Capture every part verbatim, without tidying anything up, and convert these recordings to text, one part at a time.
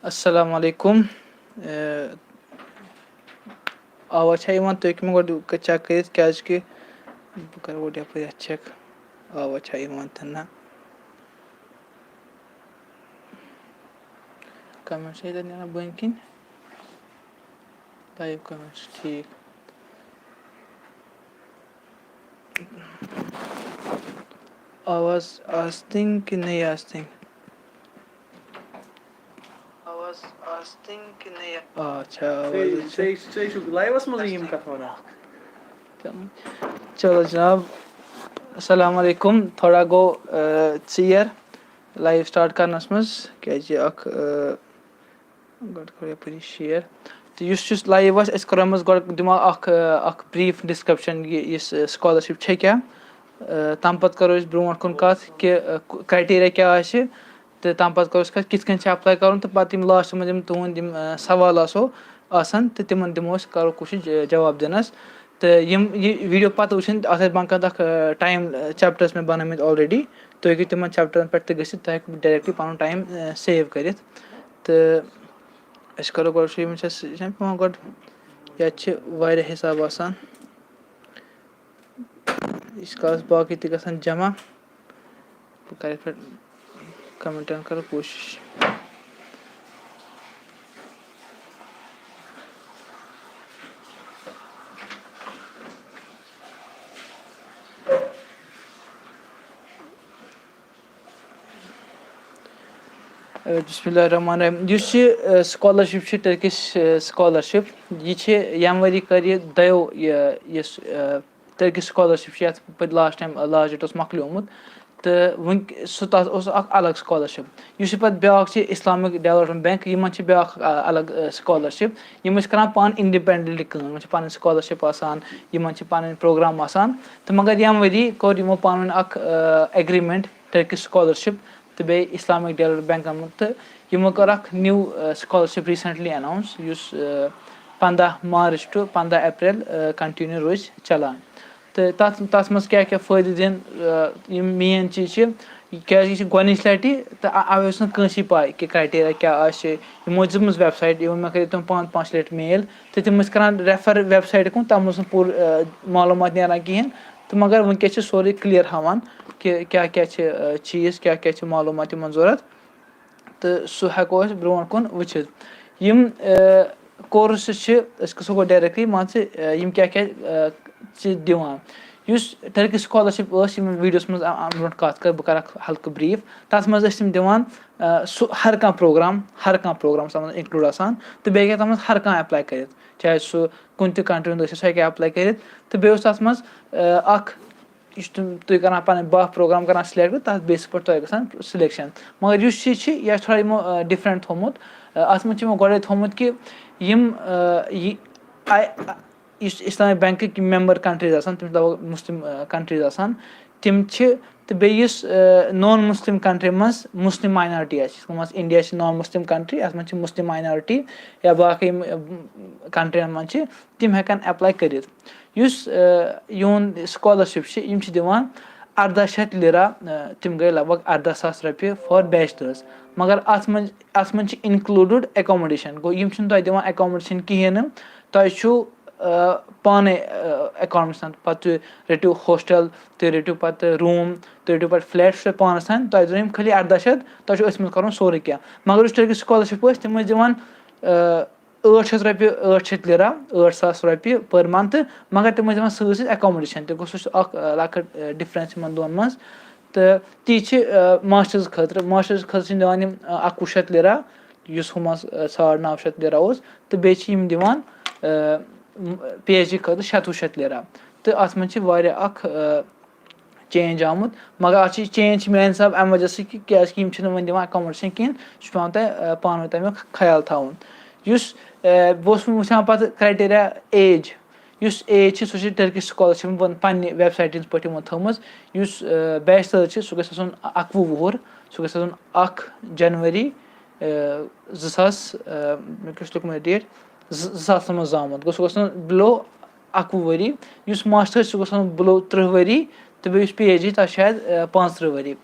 السلام علیکم۔ اے، آواز چھا یِوان؟ تُہۍ ہیٚکِو مےٚ گۄڈٕ چیک کٔرِتھ، کیٛازِکہِ بہٕ کَرٕ گۄڈٕ یَپٲرۍ اَتھ چیک، آواز چھا یِوان کِنہٕ نہ۔ کمنٹ چھا ییٚتٮ۪ن نیران بٔنۍ کِنۍ؟ لایِو کمنٹ چھِ ٹھیٖک۔ آواز آستِنگ کِنہٕ نٔے آستِنگ؟ آواز آستِنگ کِنہٕ نٔے؟ آ، چھا آواز؟ ژےٚ، ژےٚ، ژےٚ چھُکھ لایِوَس منٛزٕے یِم کَتھٕ وَنان۔ چلو۔ چلو جناب، السلام علیکم۔ تھوڑا گوٚو، آ، ژیر لایِو سٹارٹ کَرنَس منٛز، کیٛازِ اَکھ، آ، گۄڈٕ کَرو یَپٲری شِیَر۔ تہٕ یُس، یُس لایِو آسہِ، أسۍ کَرو أمِس گۄڈٕ دِمو اَکھ، آ، اَکھ برٛیٖف ڈِسکرٛپشَن یہِ، یُس، آ، سکالرشِپ چھےٚ کیٛاہ۔ آ، تَمہِ پَتہٕ کَرو أسۍ برٛونٛٹھ کُن کَتھ کہِ، آ، کرٛایٹیریا کیٛاہ آسہِ، تہٕ تَمہِ پَتہٕ کَرو أسۍ کَتھ کِتھ کٔنۍ چھِ اٮ۪پلاے کَرُن، تہٕ پَتہٕ یِم لاسٹَس منٛز یِم تُہُنٛد یِم، آ، سوال آسو آسان، تہٕ تِمَن دِمو أسۍ، کَرو کوٗشِش، آ، جواب دِنَس۔ تہٕ یِم یہِ ویٖڈیو پَتہٕ وٕچھِنۍ، اَتھ آسہِ بۄنہٕ کَنہِ اَکھ، آ، ٹایم، آ، چیپٹرَس مےٚ بَنٲومٕتۍ آلریڈی۔ تُہۍ ہیٚکِو تِمَن چیپٹرَن پٮ۪ٹھ تہِ گٔژھِتھ، تُہۍ ہیٚکِو ڈایریکٹلی پَنُن ٹایم، آ، سیو کٔرِتھ۔ تہٕ أسۍ کَرو گۄڈٕ وٕچھو، یِم چھِ اَسہِ، یہِ چھَنہٕ پٮ۪وان گۄڈٕ، یَتھ چھِ واریاہ حِساب آسان۔ ییٖتِس کالَس باقٕے تہِ گژھن جمع، بہٕ کَرٕ یِتھ پٲٹھۍ کَمنٹَن کَرٕ کوٗشِش۔ بسم اللہ الرحمن الرحیم۔ یُس یہِ، آ، سکالرشِپ چھِ، ٹرکش، آ، سکالرشِپ، یہِ چھِ ییٚمہِ ؤری کٔر یہِ دۄیو، یہِ، یُس، آ، ٹرکش سکالرشِپ چھِ، یَتھ پَتہٕ لاسٹ ٹایم، آ، لاسٹ ڈیٹ اوس مۄکلیومُت، تہٕ وٕنۍ سُہ، تَتھ اوس اَکھ الگ سکالرشِپ۔ یُس یہِ پَتہٕ بیٛاکھ چھِ، اسلامک ڈیولپمنٹ بینک، یِمَن چھِ بیٛاکھ، آ، الگ، آ، سکالرشِپ۔ یِم ٲسۍ کَران پانہٕ انڈیپینڈنٹلی کٲم، یِمَن چھِ پَنٕنۍ سکالرشِپ آسان، یِمَن چھِ پَنٕنۍ پروگرام آسان۔ تہٕ مگر ییٚمہِ ؤری کوٚر یِمو پانہٕ ؤنۍ اَکھ، آ، ایگریمنٹ ٹرکش سکالرشِپ تہٕ بیٚیہِ اسلامک ڈیولپمنٹ بینکَن منٛز، تہٕ یِمو کٔر اَکھ نیو، آ، سکالرشِپ ریسنٹلی اناؤنس، یُس، آ، پنٛداہ مارچ ٹُو پنٛداہ اپریل، آ، کنٹِنیو روزِ چلان۔ تہٕ تَتھ، تَتھ منٛز کیٛاہ کیٛاہ فٲیدٕ دِن، آ، یِم مین چیٖز چھِ، کیٛازِکہِ یہِ چھِ گۄڈٕنِچ لَٹہِ، تہٕ اَ-، اَوَے اوس نہٕ کٲنٛسی پَے کہِ کرٛایٹیریا کیٛاہ آسہِ۔ یِمو ٲس دِژمٕژ ویب سایٹ، یِمو مےٚ کٔرِو تِم پانٛژھ، پانٛژھ لَٹہِ میل، تہٕ تِم ٲسۍ کَران ریفر ویب سایٹہِ کُن، تَتھ منٛز اوس نہٕ پوٗرٕ، آ، معلوٗمات نیران کِہیٖنۍ۔ تہٕ مگر وٕنکیٚس چھِ سورُے کٕلیَر ہاوان کہِ کیٛاہ کیٛاہ چھِ، آ، چیٖز، کیٛاہ کیٛاہ چھِ معلوٗمات یِمَن ضوٚرَتھ۔ تہٕ سُہ ہٮ۪کو أسۍ برونٛٹھ کُن وٕچھِتھ۔ یِم، آ، کورسز چھِ، أسۍ گژھو گۄڈٕ ڈایریکٹلی، مان ژٕ، آ، یِم کیٛاہ کیٛاہ، آ، چھِ دِوان۔ یُس ٹرکش سکالرشِپ ٲس، یِم ویٖڈیوَس منٛز آ-، آ-، برونٛٹھ کَتھ کٔر، بہٕ کَرٕ اَکھ ہلکہٕ بریٖف۔ تَتھ منٛز ٲسۍ تِم دِوان، آ، سُہ ہر کانٛہہ پروگرام، ہر کانٛہہ پروگرام چھُ تَتھ منٛز اِنکلوٗڈ آسان، تہٕ بیٚیہِ ہیٚکہِ تَتھ منٛز ہر کانٛہہ اٮ۪پلاے کٔرِتھ، چاہے سُہ کُنہِ تہِ کنٹری ہُنٛد ٲسِن، سُہ ہیٚکہِ اٮ۪پلاے کٔرِتھ۔ تہٕ بیٚیہِ اوس تَتھ منٛز، آ، اَکھ یُس تِم، تُہۍ کَران پَنٕنۍ باہ پروگرام کَران سِلیکٹ، تَتھ بیسَس پٮ۪ٹھ تۄہہِ گژھان سِلیکشَن۔ مگر یُس یہِ چھِ، یہِ آسہِ تھوڑا یِمو، آ، ڈِفرَنٛٹ تھوٚومُت۔ آ، اَتھ منٛز چھِ یِمو گۄڈَے تھوٚومُت کہِ یِم، آ، یہِ آی-، یُس اِسلامِک بینکٕکۍ یِم مٮ۪مبَر کَنٹریٖز آسان، تِم چھِ لگ بگ مُسلِم، آ، کَنٹریٖز آسان، تِم چھِ، تہٕ بیٚیہِ یُس، آ، نان مُسلِم کَنٹری منٛز مُسلِم ماینارٹی آسہِ، یِتھ کٔنۍ منٛز اِنڈیا چھِ نان مُسلِم کَنٹری، اَتھ منٛز چھِ مُسلِم ماینارٹی یا باقٕے یِم، آ، کَنٹرٛیٖیَن منٛز چھِ، تِم ہٮ۪کَن اٮ۪پلاے کٔرِتھ۔ یُس، آ، یِہُنٛد سکالرشِپ چھِ، یِم چھِ دِوان اَرداہ شیٚتھ لیٖرا، آ، تِم گٔے لگ بگ اَرداہ ساس رۄپیہِ فار بیچلٲرٕز۔ مگر اَتھ منٛز، اَتھ منٛز چھِ اِنکلوٗڈٕڈ ایکاموڈیشَن۔ گوٚو، یِم چھِنہٕ تۄہہِ دِوان ایکاموڈیشَن کِہیٖنۍ نہٕ۔ تۄہہِ چھُو، آ، پانَے، آ، ایکاموڈیشَن، پَتہٕ تُہۍ رٔٹِو ہوسٹَل، تُہۍ رٔٹِو پَتہٕ روٗم، تُہۍ رٔٹِو پَتہٕ فلیٹ، سُہ چھُ تۄہہِ پانَس تام۔ تۄہہِ دِنو یِم خٲلی اَرداہ شیٚتھ، تۄہہِ چھُو أتھۍ منٛز کَرُن سورُے کینٛہہ۔ مگر یُس ٹرکِش سکالرشِپ ٲسۍ، تِم ٲسۍ دِوان، آ، ٲٹھ شیٚتھ رۄپیہِ، ٲٹھ شیٚتھ لیٖرا، ٲٹھ ساس رۄپیہِ پٔر مَنتھٕ، مگر تِم ٲسۍ دِوان سۭتۍ سۭتۍ ایکاموڈیشَن تہِ۔ گوٚو، سُہ چھُ اَکھ، آ، لۄکٕٹ، آ، ڈِفرَنٕس یِمَن دۄن منٛز۔ تہٕ تی چھِ، آ، ماسٹٲرٕز خٲطرٕ، ماسٹٲرٕز خٲطرٕ چھِ دِوان یِم، آ، اَکوُہ شیٚتھ لیٖرا، یُس ہُمَس، آ، ساڑ نَو شیٚتھ لیٖرا اوس، تہٕ بیٚیہِ چھِ یِم دِوان، آ، پی ایچ ڈی خٲطرٕ شَتوُہ شیٚتھ لیٖرا۔ تہٕ اَتھ منٛز چھِ واریاہ اَکھ، آ، چینج آمُت، مگر اَتھ چھِ چینج چھِ میٛانہِ حساب اَمہِ وجہ سۭتۍ کہِ کیٛازِکہِ یِم چھِنہٕ وۄنۍ دِوان ایکاموڈیشَن کِہیٖنۍ، سُہ چھُ پٮ۪وان تۄہہِ، آ، پانہٕ ؤنۍ تَمیُک خیال تھاوُن۔ یُس، آ، بہٕ اوسُس وۄنۍ وٕچھان پَتہٕ کرٛایٹیریا ایج، یُس ایج چھِ، سُہ چھِ ٹٔرکِش سکالرشِپَن پَنٕنہِ ویب سایٹہِ ہِنٛدۍ پٲٹھۍ یِمو تھٲومٕژ۔ یُس، آ، بیچلر چھِ، سُہ گژھِ آسُن اَکوُہ وُہُر، سُہ گژھِ آسُن اَکھ جنؤری، آ، زٕ ساس، آ، مےٚ کیٛاہ چھُ لیوٚکھمُت ڈیٹ؟ زٕ، زٕ ساس منٛز زامُت۔ گوٚو، سُہ گژھِ آسُن بِلو اَکوُہ ؤری۔ یُس ماسٹٲرٕس چھُ، سُہ گژھِ آسُن بِلو تٕرٛہ ؤری، تہٕ بیٚیہِ یُس پی ایچ ڈی، تَتھ چھِ شاید، آ، پانٛژتٕرٛہ ؤری۔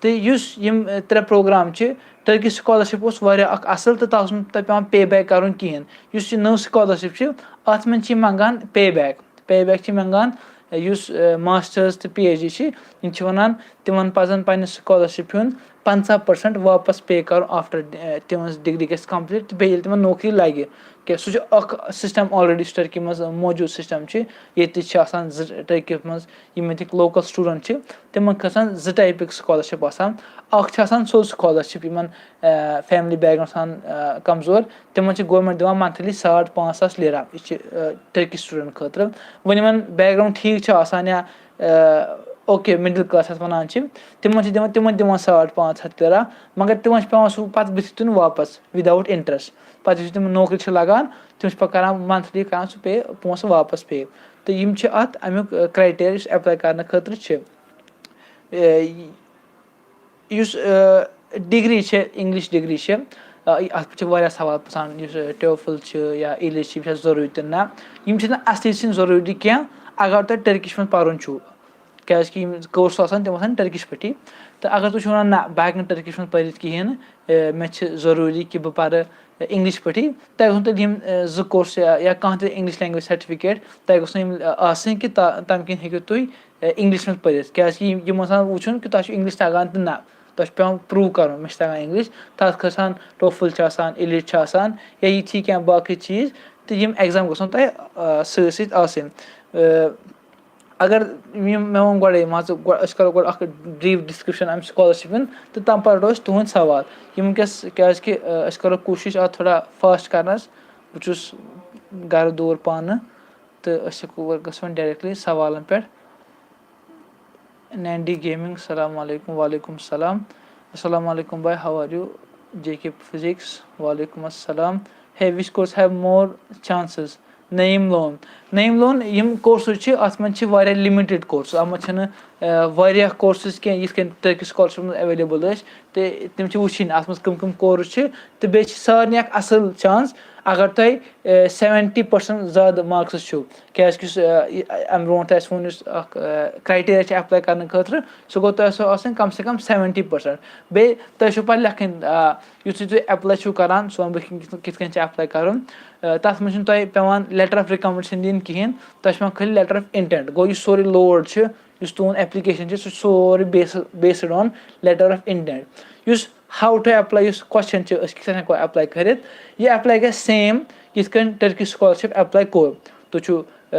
تہٕ یُس یِم، ٲں، ترٛےٚ پروگرام چھِ، ٹرکش سکالرشپ اوس واریاہ اکھ اصٕل تہٕ تَتھ اوس نہٕ تۄہہِ پیٚوان پے بیک کرُن کِہیٖنۍ۔ یُس یہِ نٔو سکالرشپ چھِ، اَتھ منٛز چھِ یِم منٛگان پے بیک۔ پے بیک چھِ منٛگان، یُس، ٲں، ماسٹٲرٕز تہٕ پی ایچ ڈی چھِ، یِم چھِ وَنان تِمن پَزَن پننہِ سکالرشپ ہُنٛد پنٛژاہ پٔرسنٹ واپس پے کرُن after، ٲں، تِہٕنٛز ڈگری گژھِ کمپلیٖٹ تہٕ بیٚیہِ ییٚلہِ تِمن نوکری لگہِ۔ کیٛاہ سُہ چھُ اکھ سسٹم already یُس ٹرکی منٛز موجود سسٹم چھُ، ییٚتہِ چھِ آسان زٕ ٹرکی منٛز یِم ییٚتِکۍ local student چھِ، تِمن کھسان زٕ ٹایپٕکۍ سکالرشپ آسان۔ اکھ چھِ آسان سیوٚد سکالرشپ یِمن، آ، فیملی بیک گراؤنڈ آسان، آ، کمزور، تِمن چھِ گورمنٹ دِوان منتھلی ساڑ پانٛژھ ساس لیرا۔ یہِ چھِ، آ، ٹرکی سٹوڈنٹ خٲطرٕ۔ وۄنۍ یِمن بیک گراؤنڈ ٹھیٖک چھُ آسان یا، آ، اوکے، مڈل کلاس یتھ ونان چھِ، تِمن چھِ دِوان، تِمن دِوان ساڑ پانٛژھ ہتھ لیرا، مگر تِمن چھُ پیوان سُہ پتہٕ بٕتھِ دیُن واپس without interest۔ پتہٕ یُس تِم نوکری چھِ لگان، تِم چھِ پتہٕ کران منتھلی کران سُہ پے، پونٛسہٕ واپس پے۔ تہٕ یِم چھِ اتھ امیُک، آ، کرایٹیریا یُس ایپلاے کرنہٕ خٲطرٕ چھِ۔ آ، یُس، آ، ڈگری چھِ، انگلش ڈگری چھِ، آ، اتھ پٮ۪ٹھ چھِ واریاہ سوال پرژھان، یُس، آ، ٹوفل چھِ یا ایلٹ چھِ، یِم چھا ضروٗری تہِ نہ؟ یِم چھِنہٕ اصلی چھِنہٕ ضروٗری کینٛہہ، اگر تۄہہِ ٹرکش منٛز پرُن چھُو، کیازِ کہِ یِم کورس آسان، تِم آسان ٹرکش پٲٹھی۔ تہٕ اگر تُہۍ چھِو ونان، نہ، بہٕ ہٮ۪کہٕ نہٕ ٹرکش منٛز پٔرِتھ کِہیٖنۍ نہٕ، آ، مےٚ چھِ ضروٗری کہِ بہٕ پرٕ انگلش پٲٹھی، تۄہہِ گژھن تیٚلہِ یِم، آ، زٕ کورس یا، یا کانٛہہ تہِ انگلش لینگویج سرٹیفکیٹ، تۄہہِ گژھن یِم، آ، آسٕنۍ کہِ تا-، تَمہِ کِنۍ ہیٚکِو تُہۍ، آ، انگلش منٛز پٔرِتھ، کیازِ کہِ یِم، یِم آسان وٕچھُن کہِ تۄہہِ چھُ انگلش تگان تہٕ نہ، تۄہہِ چھُ پٮ۪وان پروٗو کرُن، مےٚ چھُ تگان انگلش۔ تتھ کھسان ٹوفل چھِ آسان، ایلٹ چھِ آسان، یا یِتھی کینٛہہ باقٕے چیٖز، تہٕ یِم ایگزام گژھن تۄہہِ، آ، سۭتۍ سۭتۍ آسٕنۍ۔ آ، اگر یِم مےٚ ووٚن گۄڈَے، مان ژٕ، گۄ-، أسۍ کَرو گۄڈٕ اَکھ brief description اَمہِ سکالرشِپ ہُنٛد، تہٕ تَمہِ پَتہٕ رَٹو أسۍ تُہُنٛد سوال۔ یِم وٕنکٮ۪س، کیٛازِکہِ، آ، أسۍ کَرو کوٗشِش اَتھ تھوڑا fast کَرنَس۔ بہٕ چھُس گَرٕ دوٗر پانہٕ، تہٕ أسۍ ہٮ۪کو گژھو وۄنۍ directly سوالَن پٮ۪ٹھ۔ نینڈی گیمنگ، السلام علیکم۔ وعلیکم السلام۔ السلام علیکم بھائی، how are you؟ J K physics, وعلیکم السلام۔ Hey, which course have more chances? نعیم لون۔ نعیم لون، یِم کورسز چھِ، اَتھ منٛز چھِ واریاہ limited courses، اَتھ منٛز چھِنہٕ، آ، واریاہ courses کینٛہہ، یِتھ کٔنۍ ٹرکش سکالرشپ منٛز available ٲسۍ، تہٕ تِم چھِ وٕچھِنۍ اَتھ منٛز کٕم کٕم course چھِ، تہٕ بیٚیہِ چھِ سارنٕے اَکھ اَصٕل chance، اگر تۄہہِ، آ، seventy percent زیادٕ marks چھِو، کیٛازِکہِ یُس، آ، یہِ، اَمہِ برونٛٹھ اَسہِ ووٚن، یُس اَکھ، آ، criteria چھِ apply کرنہٕ خٲطرٕ، سُہ گوٚو تۄہہِ سُہ آسٕنۍ کم سے کم seventy percent۔ بیٚیہِ تۄہہِ چھُو پَتہٕ لیکھٕنۍ، آ، یُتھُے تُہۍ apply چھُو کران، سُہ وَنہٕ بہٕ کِتھ کٔنۍ، کِتھ کٔنۍ چھِ apply کَرُن۔ آ، تَتھ منٛز چھُنہٕ تۄہہِ پٮ۪وان letter of recommendation دِنۍ کِہیٖنۍ، تۄہہِ چھُ پٮ۪وان خٲلی letter of intent۔ گوٚو، یُس سورُے load چھُ، یُس تُہُنٛد application چھُ، سُہ چھُ سورُے based، based on letter of intent۔ یُس how to apply، یُس question چھُ، أسۍ کِتھ کٔنۍ ہٮ۪کو apply کٔرِتھ، یہِ apply گژھِ same یِتھ کٔنۍ ٹرکش سکالرشپ apply کوٚر۔ تُہۍ چھِو، آ،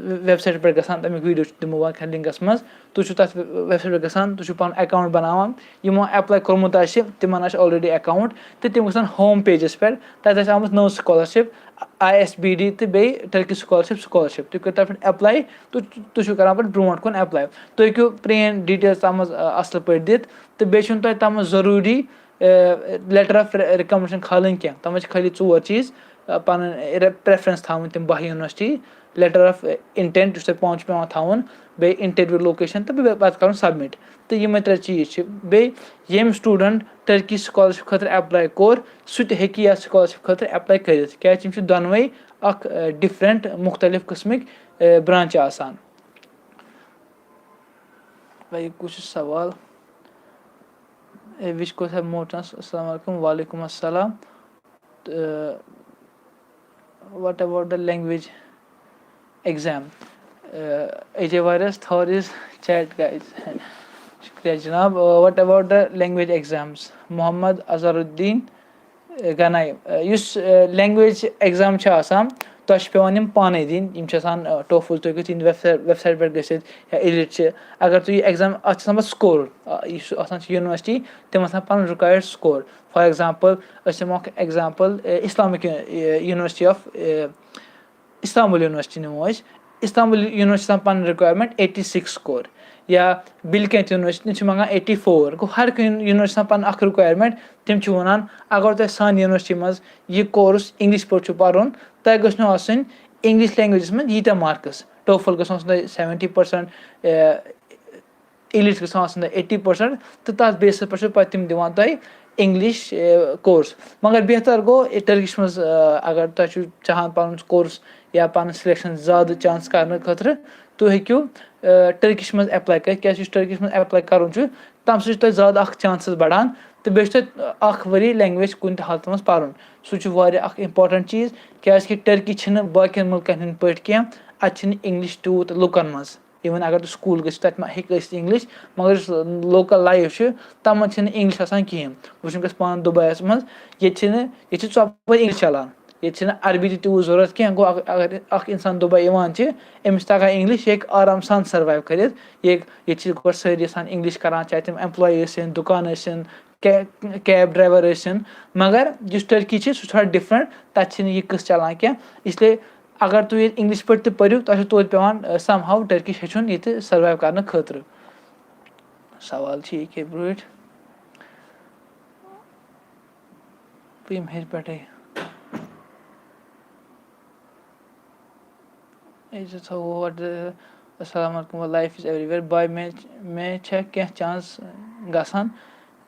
website پٮ۪ٹھ گژھان، تَمیُک video چھُ، دِمو بہٕ لِنکَس منٛز۔ تُہۍ چھِو تَتھ website پٮ۪ٹھ گژھان، تُہۍ چھِو پَنُن account بَناوان۔ یِمو apply کوٚرمُت آسہِ، تِمَن آسہِ already account، تہٕ تِم گژھن home pageس پٮ۪ٹھ۔ تَتہِ آسہِ آمٕژ نٔو scholarship، I S B D, تہٕ بیٚیہِ ٹرکش سکالرشپ، scholarship۔ تُہۍ کٔرِو تَتھ پٮ۪ٹھ apply، تہٕ تُہۍ چھِو کران پَتہٕ برونٛٹھ کُن apply۔ تُہۍ ہیٚکِو پرٛٲنۍ details تَتھ منٛز، آ، اَصٕل پٲٹھۍ دِتھ، تہٕ بیٚیہِ چھُنہٕ تۄہہِ تَتھ منٛز ضروٗری، آ، letter of recommendation کھالٕنۍ کینٛہہ۔ تَتھ منٛز چھِ خٲلی ژور چیٖز، آ، پَنٕنۍ، آ، preference تھاوٕنۍ، تِم باہ university، letter of intent یُس تۄہہِ پانہٕ چھُ پٮ۪وان تھاوُن، بیٚیہِ interview location، تہٕ بیٚیہِ پَتہٕ کَرُن submit۔ تہٕ یِمَے ترٛےٚ چیٖز چھِ۔ بیٚیہِ ییٚمۍ student ٹرکش سکالرشپ خٲطرٕ apply کوٚر، سُہ تہِ ہیٚکہِ یَتھ سکالرشپ خٲطرٕ apply کٔرِتھ، کیٛازِ یِم چھِ دۄنوَے اَکھ، آ، different، مُختلف قٕسمٕکۍ، آ، branch آسان۔ وۄنۍ کُس چھُ سوال؟ A, which course have more chance؟ السلام علیکم۔ وعلیکم السلام۔ تہٕ what about the language exam؟ A J Waris, there is cheat guys. شُکریہ جِناب۔ What about the language exams؟ Mohammad Azharuddin, uh, غنایم۔ Uh, yes, uh, language exam چھِ آسان، تۄہہِ چھِ پٮ۪وان یِم پانَے دِنۍ۔ یِم چھِ آسان، اے، ٹوفل، تُہۍ ہیٚکِو تِہِنٛدِ website، website پٮ۪ٹھ گٔژھِتھ یا ایلٹ چھِ۔ اگر تُہۍ یہِ exam، اَتھ چھِ آسان پَتہٕ score، آ، یُس آسان چھُ university، تِم آسان پَنُن required score۔ For example، أسۍ دِمو اَکھ example، A, Islamic، A, University of، A, Istanbul university نِمو أسۍ۔ استنبول university چھِ آسان پَنٕنۍ requirement eighty six score، یا بِلکیت university، تِم چھِ منٛگان eighty four۔ گوٚو، ہر کُنہِ university چھِ آسان پَنٕنۍ اَکھ requirement۔ تِم چھِ وَنان، اگر تۄہہِ سانہِ university منٛز یہِ course English پٲٹھۍ چھُ پَرُن، تۄہہِ گٔژھنو آسٕنۍ English languageس منٛز ییٖتیٛاہ marks، ٹوفل گٔژھنو آسٕنۍ تۄہہِ seventy percent، اے، ایلٹس گژھان آسٕنۍ تۄہہِ eighty percent، تہٕ تَتھ basis پٮ۪ٹھ چھِ پَتہٕ تِم دِوان تۄہہِ English، اے، course۔ مگر بہتر گوٚو، اے، ٹرکش منٛز، اے، اگر تۄہہِ چھُو چاہان پَنُن course یا پَنُن selection زیادٕ chance کرنہٕ خٲطرٕ، تُہۍ ہیٚکِو، اے، ٹرکش منٛز apply کٔرِتھ، کیازِ یُس ٹرکش منٛز apply کَرُن چھُ، تَمہِ سۭتۍ چھِ تۄہہِ زیادٕ اَکھ چانسٕز بَڑان، تہٕ بیٚیہِ چھُ تۄہہِ اَکھ ؤری لینگویج کُنہِ تہِ حالتَس منٛز پَرُن۔ سُہ چھُ واریاہ اَکھ اِمپاٹَنٛٹ چیٖز، کیٛازِکہِ ٹٔرکی چھِنہٕ باقیَن مُلکَن ہٕنٛدۍ پٲٹھۍ کینٛہہ، اَتہِ چھِنہٕ اِنٛگلِش تیوٗت لُکَن منٛز۔ اِوٕن اگر تُہۍ سکوٗل گٔژھِو، تَتہِ ما ہیٚکہِ ٲسِتھ اِنٛگلِش، مگر یُس لوکَل لایِف چھِ، تَتھ منٛز چھِنہٕ اِنٛگلِش آسان کِہیٖنۍ۔ وٕچھُن گژھِ پانہٕ دُبییَس منٛز، ییٚتہِ چھِنہٕ، ییٚتہِ چھِ ژۄپٲرۍ اِنٛگلِش چَلان، ییٚتہِ چھِنہٕ عربی تہِ تیوٗت ضوٚرَتھ کینٛہہ۔ گوٚو اگر، اگر اَکھ اِنسان دُبے یِوان چھِ، أمِس تَگان اِنٛگلِش، یہِ ہیٚکہِ آرام سان سٔروایِو کٔرِتھ۔ ییٚتہِ، ییٚتہِ چھِ گۄڈٕ سٲری آسان اِنٛگلِش کَران، چاہے تِم اٮ۪مپلاے ٲسِن، دُکان ٲسِن، کیب ڈرٛایوَر ٲسِن۔ مگر یُس ٹٔرکی چھِ، سُہ چھُ تھوڑا ڈِفرَنٛٹ، تَتہِ چھِنہٕ یہِ قٕصہٕ چَلان کینٛہہ۔ اِسلیے اگر تُہۍ ییٚتہِ اِنٛگلِش پٲٹھۍ تہِ پٔرِو، تۄہہِ چھُ توتہِ پٮ۪وان سَم ہاو ٹٔرکِش ہیٚچھُن ییٚتہِ سٔروایِو کَرنہٕ خٲطرٕ۔ سوال چھِ یہِ کہِ برٛونٛٹھ بہٕ یِمہٕ ہیٚرِ پٮ۪ٹھَے۔ أسۍ تھاوو what the، السلام علیکم، life is everywhere۔ بھائی، مےٚ، مےٚ چھا کینٛہہ چانس گژھان؟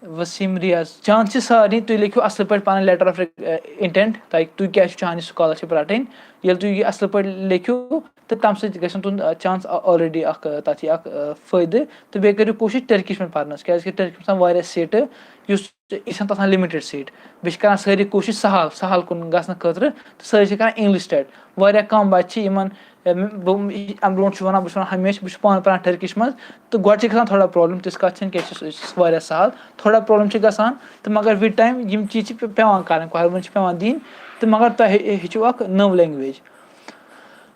وسیٖم ریاض، چانس چھِ سارنٕے۔ تُہۍ لیکھِو اَصٕل پٲٹھۍ پَنٕنۍ letter of intent، تۄہہِ، تُہۍ کیٛازِ چھِو چاہان یہِ سکالرشِپ رَٹٕنۍ۔ ییٚلہِ تُہۍ یہِ اَصٕل پٲٹھۍ لیکھِو، تہٕ تَمہِ سۭتۍ گژھن تُہُنٛد، آ، چانس آ-، already اَکھ، آ، تَتھ یی اَکھ، آ، فٲیدٕ۔ تہٕ بیٚیہِ کٔرِو کوٗشِش ٹٔرکِش پٲٹھۍ پَرنَس، کیٛازِکہِ ٹٔرکِش منٛز چھِ آسان واریاہ سیٖٹہٕ، یُس یہِ چھَنہٕ آسان لِمِٹِڈ سیٖٹ۔ بیٚیہِ چھِ کَران سٲری کوٗشِش سَہَل، سَہَل کُن گژھنہٕ خٲطرٕ، تہٕ سٲری چھِ کَران اِنٛگلِش ٹیٹ۔ واریاہ کَم بَچہِ چھِ یِمَن، اَ، مےٚ، بہٕ، اَمہِ برونٛٹھ چھُس وَنان، بہٕ چھُس وَنان ہمیشہِ، بہٕ چھُس پانہٕ پَران ٹٔرکِش منٛز، تہٕ گۄڈٕ چھِ گژھان تھوڑا پرٛابلِم، تِژھ کَتھ چھَنہٕ کینٛہہ، یہِ چھِ، یہِ چھِ واریاہ سَہَل۔ تھوڑا پرٛابلِم چھِ گژھان، تہٕ مگر with time یِم چیٖز چھِ پے-، پٮ۪وان کَرٕنۍ، قۄربٲنی چھِ پٮ۪وان دِنۍ، تہٕ مگر تۄہہِ ہیٚ-، ہیٚچھِو اَکھ نٔو language.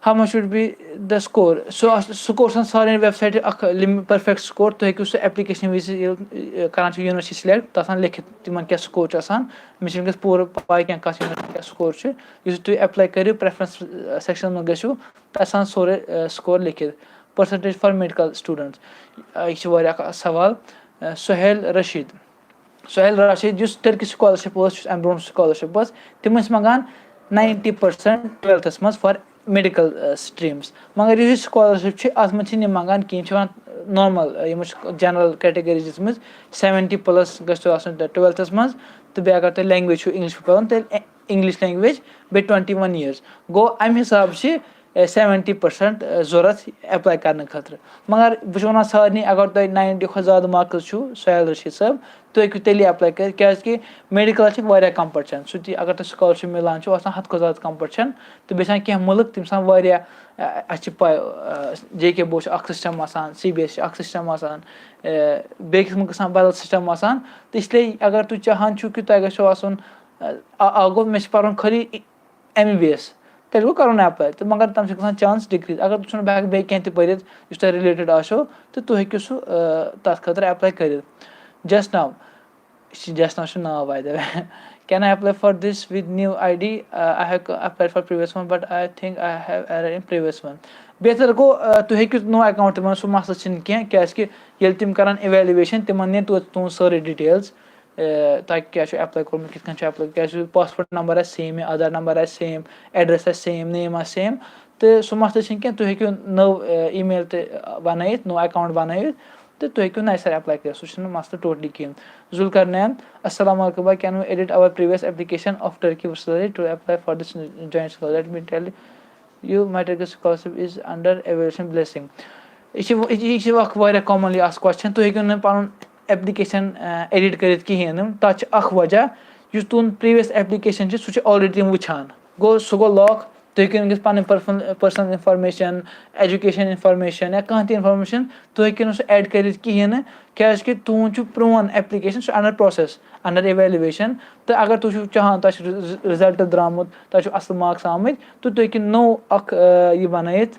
How much would be the score؟ سُہ آسہِ، سکور چھُ آسان سارنٕے ویب سایٹہِ اکھ لِم-، پٔرفیکٹ سکور۔ تُہۍ ہیٚکِو سُہ ایپلیکیشن وِزِ ییٚلہِ، ٲ، کران چھِو یونیورسٹی سِلیکٹ، تَتھ آسان لیکھِتھ تِمن کیٛاہ سکور چھُ آسان۔ مےٚ چھُنہٕ وٕنکیٚس پوٗرٕ پاے کینٛہہ کَتھ یونیورسٹی کیٛاہ سکور چھُ۔ یُس تُہۍ ایپلاے کٔرِو، پریفرنس، ٲ، سیکشنَس منٛز گٔژھِو، تَتہِ چھُ آسان سورُے، ٲ، سکور لیکھِتھ۔ Percentage for medical students۔ آ، یہِ چھُ واریاہ اکھ سوال۔ ٲ، سہیل رشید۔ سہیل راشد، یُس ٹٔرکِش سکالرشِپ ٲس، یُس اَمہِ برونٛٹھ سکالرشِپ ٲس، تِم ٲسۍ منٛگان ninety percent twelfthس منٛز for medical، آ، streams۔ مگر یُس یہِ سکالرشِپ چھِ، اَتھ منٛز چھِنہٕ یِم منٛگان کِہیٖنۍ، یِم چھِ وَنان normal، آ، یِمو چھِ general category دِژمٕژ، seventy plus گژھِ تۄہہِ آسُن twelfthس منٛز، تہٕ بیٚیہِ اگر تۄہہِ language چھُو English پٮ۪وان، تیٚلہِ English language، بیٚیہِ twenty one years۔ گوٚو، اَمہِ حسابہٕ چھِ، آ، seventy percent، آ، ضوٚرَتھ ایپلاے کرنہٕ خٲطرٕ۔ مگر بہٕ چھُس وَنان سارنٕے، اگر تۄہہِ ninety کھۄتہٕ زیادٕ marks چھُو، سہیل رشید صٲب، تُہۍ ہیٚکِو تیٚلی ایپلاے کٔرِتھ، کیٛازِکہِ میڈیکلَس چھِ واریاہ کَمپِٹِشَن۔ سُہ تہِ اگر تۄہہِ سکالرشِپ مِلان چھُ، آسان حدٕ کھۄتہٕ زیادٕ کَمپِٹِشَن۔ تہٕ بیٚیہِ چھِ آسان کینٛہہ مُلک، تِم چھِ آسان واریاہ، اَ-، اَسہِ چھِ پَے، جے کے بورڈ چھُ اَکھ سِسٹَم آسان، سی بی ایس ای چھُ اَکھ سِسٹَم آسان، اَ، بیٚکِس مُلکَس آسان بدل سِسٹَم آسان۔ تہٕ اِسلیے اگر تُہۍ چاہان چھُو کہِ تۄہہِ گژھیو آسُن، اَ، اَ-، اَکھ گوٚو مےٚ چھِ پَرُن خٲلی ایم بی بی ایس، تیٚلہِ گوٚو کَرُن ایپلاے۔ تہٕ مگر تَمہِ سۭتۍ گژھان چانس ڈِکریٖز۔ اگر تُہۍ ژھٕنو، بہٕ ہٮ۪کہٕ بیٚیہِ کینٛہہ تہِ پٔرِتھ یُس تۄہہِ رِلیٹِڈ آسیو، تہٕ تُہۍ ہیٚکِو سُہ، آ، تَتھ خٲطرٕ ایپلاے کٔرِتھ۔ Just now، یہِ چھِ just now چھُ ناو by the way۔ Can I apply for this with new I D? Uh, I have applied for previous one, but I think I have error in previous one. بہتر گوٚو، آ، تُہۍ ہیٚکِو نوٚو اکاؤنٹ تہِ بَنٲوِتھ، سُہ مسلہٕ چھُنہٕ کینٛہہ، کیٛازِکہِ ییٚلہِ تِم کَرَن evaluation، تِمَن نِن توتہِ تُہُنٛد سٲرٕے ڈِٹیلٕز۔ اے، تۄہہِ کیٛاہ چھُ ایپلاے کوٚرمُت، کِتھ کٔنۍ چھُ ایپلاے، کیٛاہ چھُ پاسپورٹ نمبر آسہِ سیم، یا آدھار نمبر آسہِ سیم، ایڈریس آسہِ سیم، نیم آسہِ سیم، تہٕ سُہ مسلہٕ چھُنہٕ کینٛہہ۔ تُہۍ ہیٚکِو نٔو، اے، ای میل تہِ بنٲیِتھ، نوٚو اکاؤنٹ بنٲیِتھ، تہٕ تُہۍ ہیٚکِو نَیہِ سَرٕ ایپلاے کٔرِتھ، سُہ چھُنہٕ مسلہٕ ٹوٹلی کِہیٖنۍ۔ ذوالقرنین، السلام علیکم، can we edit our previous application of Turkey salary to apply for this joint scholarship? Let me tell you, my Turkish scholarship is under evaluation blessing. یہِ چھِ، یہِ چھِ اَکھ واریاہ کامنلی آسان کوسچن۔ تُہۍ ہیٚکِو نہٕ پَنُن ایپلیکیشن، آ، ایڈٹ کٔرِتھ کِہیٖنۍ نہٕ۔ تَتھ چھِ اَکھ وجہ، یُس تُہُنٛد پریویس ایپلیکیشن چھِ، سُہ چھُ آلریڈی تِم وٕچھان۔ گوٚو، سُہ گوٚو لاک۔ تُہۍ ہیٚکِو نہٕ وٕنکیٚس پَنٕنۍ personal, personal information, education information یا کانٛہہ تہِ انفارمیشن، تُہۍ ہیٚکِو نہٕ سُہ ایڈ کٔرِتھ کِہیٖنۍ نہٕ، کیازِ کہِ تُہُنٛد چھُ پرون ایپلیکیشن، سُہ چھُ انڈر پروسیس، انڈر ایویلویشن۔ تہٕ اگر تُہۍ چھِو چاہان، تۄہہِ چھُ رِز-، رِزلٹ درٛامُت، تۄہہِ چھُ اَصٕل مارکس آمٕتۍ، تہٕ تُہۍ ہیٚکِو نوٚو اکھ، آ، یہِ بَنٲیِتھ،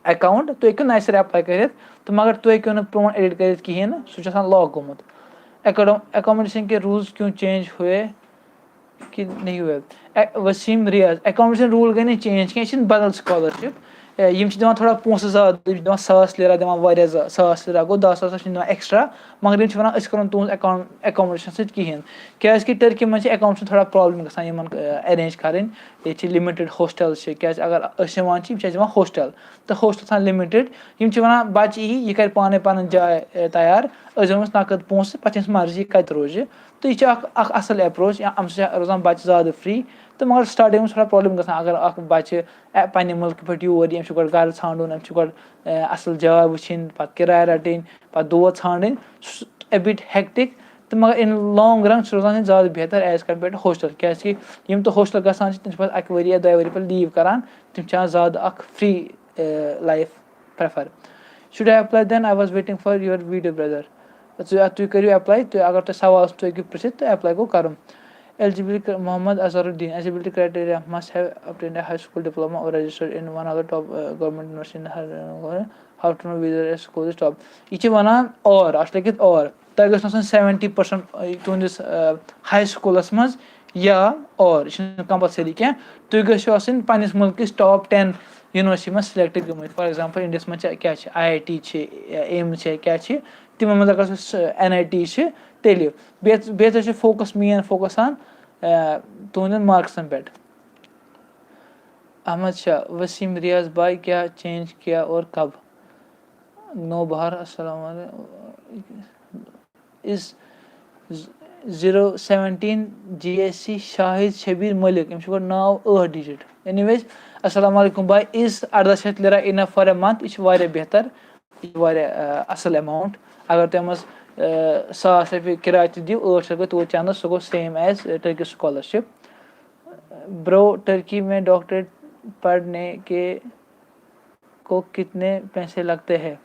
اکاؤنٹ، تُہۍ ہیٚکِو نَیہِ سَرٕ ایپلاے کٔرِتھ، تہٕ مگر تُہۍ ہیٚکِو نہٕ پرون ایڈٹ کٔرِتھ کِہیٖنۍ نہٕ، سُہ چھُ آسان لاک گوٚمُت۔ اکاڈم-، اکاموڈیشن کے رولز کیوں چینج ہوئے کہ نہیں ہوئے؟ اے، وسیٖم ریاض، اکاموڈیشن روٗل گٔے نہٕ چینج کینٛہہ، یہِ چھِنہٕ بدل سکالرشپ۔ اے، یِم چھِ دِوان تھوڑا پونٛسہٕ زیادٕ، یِم چھِ دِوان ساس لیرا دِوان واریاہ زیا-، ساس لیرا گوٚو دَہ ساس چھِ دِوان ایکسٹرا، مگر یِم چھِ وَنان أسۍ کَرو نہٕ تُہُنٛز اکام-، اکاموڈیشن سۭتۍ کِہیٖنۍ، کیازِ کہِ ٹرکی منٛز چھِ اکاموڈیشن تھوڑا پرابلم گژھان یِمن، اے، ارینج کَرٕنۍ۔ ییٚتہِ چھِ لِمِٹِڈ ہوسٹل چھِ، کیازِ اگر أسۍ یِوان چھِ، یِم چھِ اَسہِ دِوان ہوسٹل، تہٕ ہوسٹل چھِ آسان لِمِٹِڈ۔ یِم چھِ وَنان، بَچہِ یی، یہِ کَرِ پانَے پَنٕنۍ جاے، اے، تیار، أسۍ دِمو أمِس نقد پونٛسہٕ، پَتہٕ چھِ أمِس مرضی، یہِ کَتہِ روزِ۔ تہٕ یہِ چھِ اَکھ، اَکھ اَصٕل ایپروچ، یا اَمہِ سۭتۍ چھِ روزان بَچہِ زیادٕ فری۔ تہٕ مگر سٹارٹِنٛگ منٛز چھِ تھوڑا پرابلم گژھان، اگر اَکھ بَچہِ، اے، پنٛنہِ مُلکہٕ پٮ۪ٹھ یور یی، أمِس چھُ گۄڈٕ گَرٕ ژھانٛڈُن، أمِس چھُ گۄڈٕ، اے، اَصٕل جاے وٕچھِنۍ، پَتہٕ کِراے رَٹٕنۍ، پَتہٕ دود ژھانٛڈٕنۍ۔ سُہ، a bit hectic، تہٕ مگر in long run چھُ روزان یہِ زیادٕ بہتر as compared to hostel، کیٛازِکہِ یِم تہِ hostel گژھان چھِ، تِم چھِ پَتہٕ اَکہِ ؤری یا دۄیہِ ؤری پَتہٕ leave کَران، تِم چھِ آسان زیادٕ اَکھ free life prefer. Should I apply then? I was waiting for your video, brother. تُہۍ تُہۍ کٔرِو apply، تُہۍ اگر تۄہہِ سوال آسہِ، تُہۍ ہیٚکِو پرٛژھِتھ تہٕ apply گوٚو کَرُن۔ Eligibility Mohammad Azhar uddin, eligibility criteria: must have obtained a high school diploma or registered in one of the top government university in the how to know whether a school is top. یہِ چھِ وَنان or، اَتھ چھُ لیٚکھِتھ or۔ تۄہہِ گٔژھ نہٕ آسٕنۍ seventy percent تُہٕنٛدِس ہاے سکوٗلَس منٛز یا or، یہِ چھُنہٕ compulsory کینٛہہ۔ تُہۍ گٔژھِو آسٕنۍ پنٛنِس مُلکٕچ top ten university منٛز select گٔمٕتۍ۔ For example، India ہَس منٛز چھِ کیٛاہ چھِ، I I T چھِ، AIIMS چھِ، کیٛاہ چھِ، تِمَن منٛز اگر سُہ N I T چھِ، تیٚلہِ۔ بیٚیہِ بیٚیہِ ہَسا چھِ focus، main focus آسان تُہٕنٛدٮ۪ن marks َن پٮ۪ٹھ۔ احمد شاہ، وسیم ریاض بھائی، کیا چینج کیا اور کب؟ نو بہار، السلام علیکم۔ Is zero seventeen G S C Shahid Shabbir ملک، أمِس چھُ گۄڈٕ ناو ٲٹھ digit۔ Anyways، السلام علیکم بھائی، is اَرداہ شیٚتھ lira enough for a month؟ یہِ چھُ واریاہ بہتر، یہِ چھُ واریاہ اَصٕل amount۔ اگر تۄہہِ منٛز ساس رۄپیہِ کِراے تہِ دِیِو، ٲٹھ شیٚتھ گوٚو توتہِ چندَس، سُہ گوٚو same as Turkish scholarship۔ Bro, Turkey میں ڈاکٹریٹ پڑھنے کے کو کتنے پیسے لگتے ہیں؟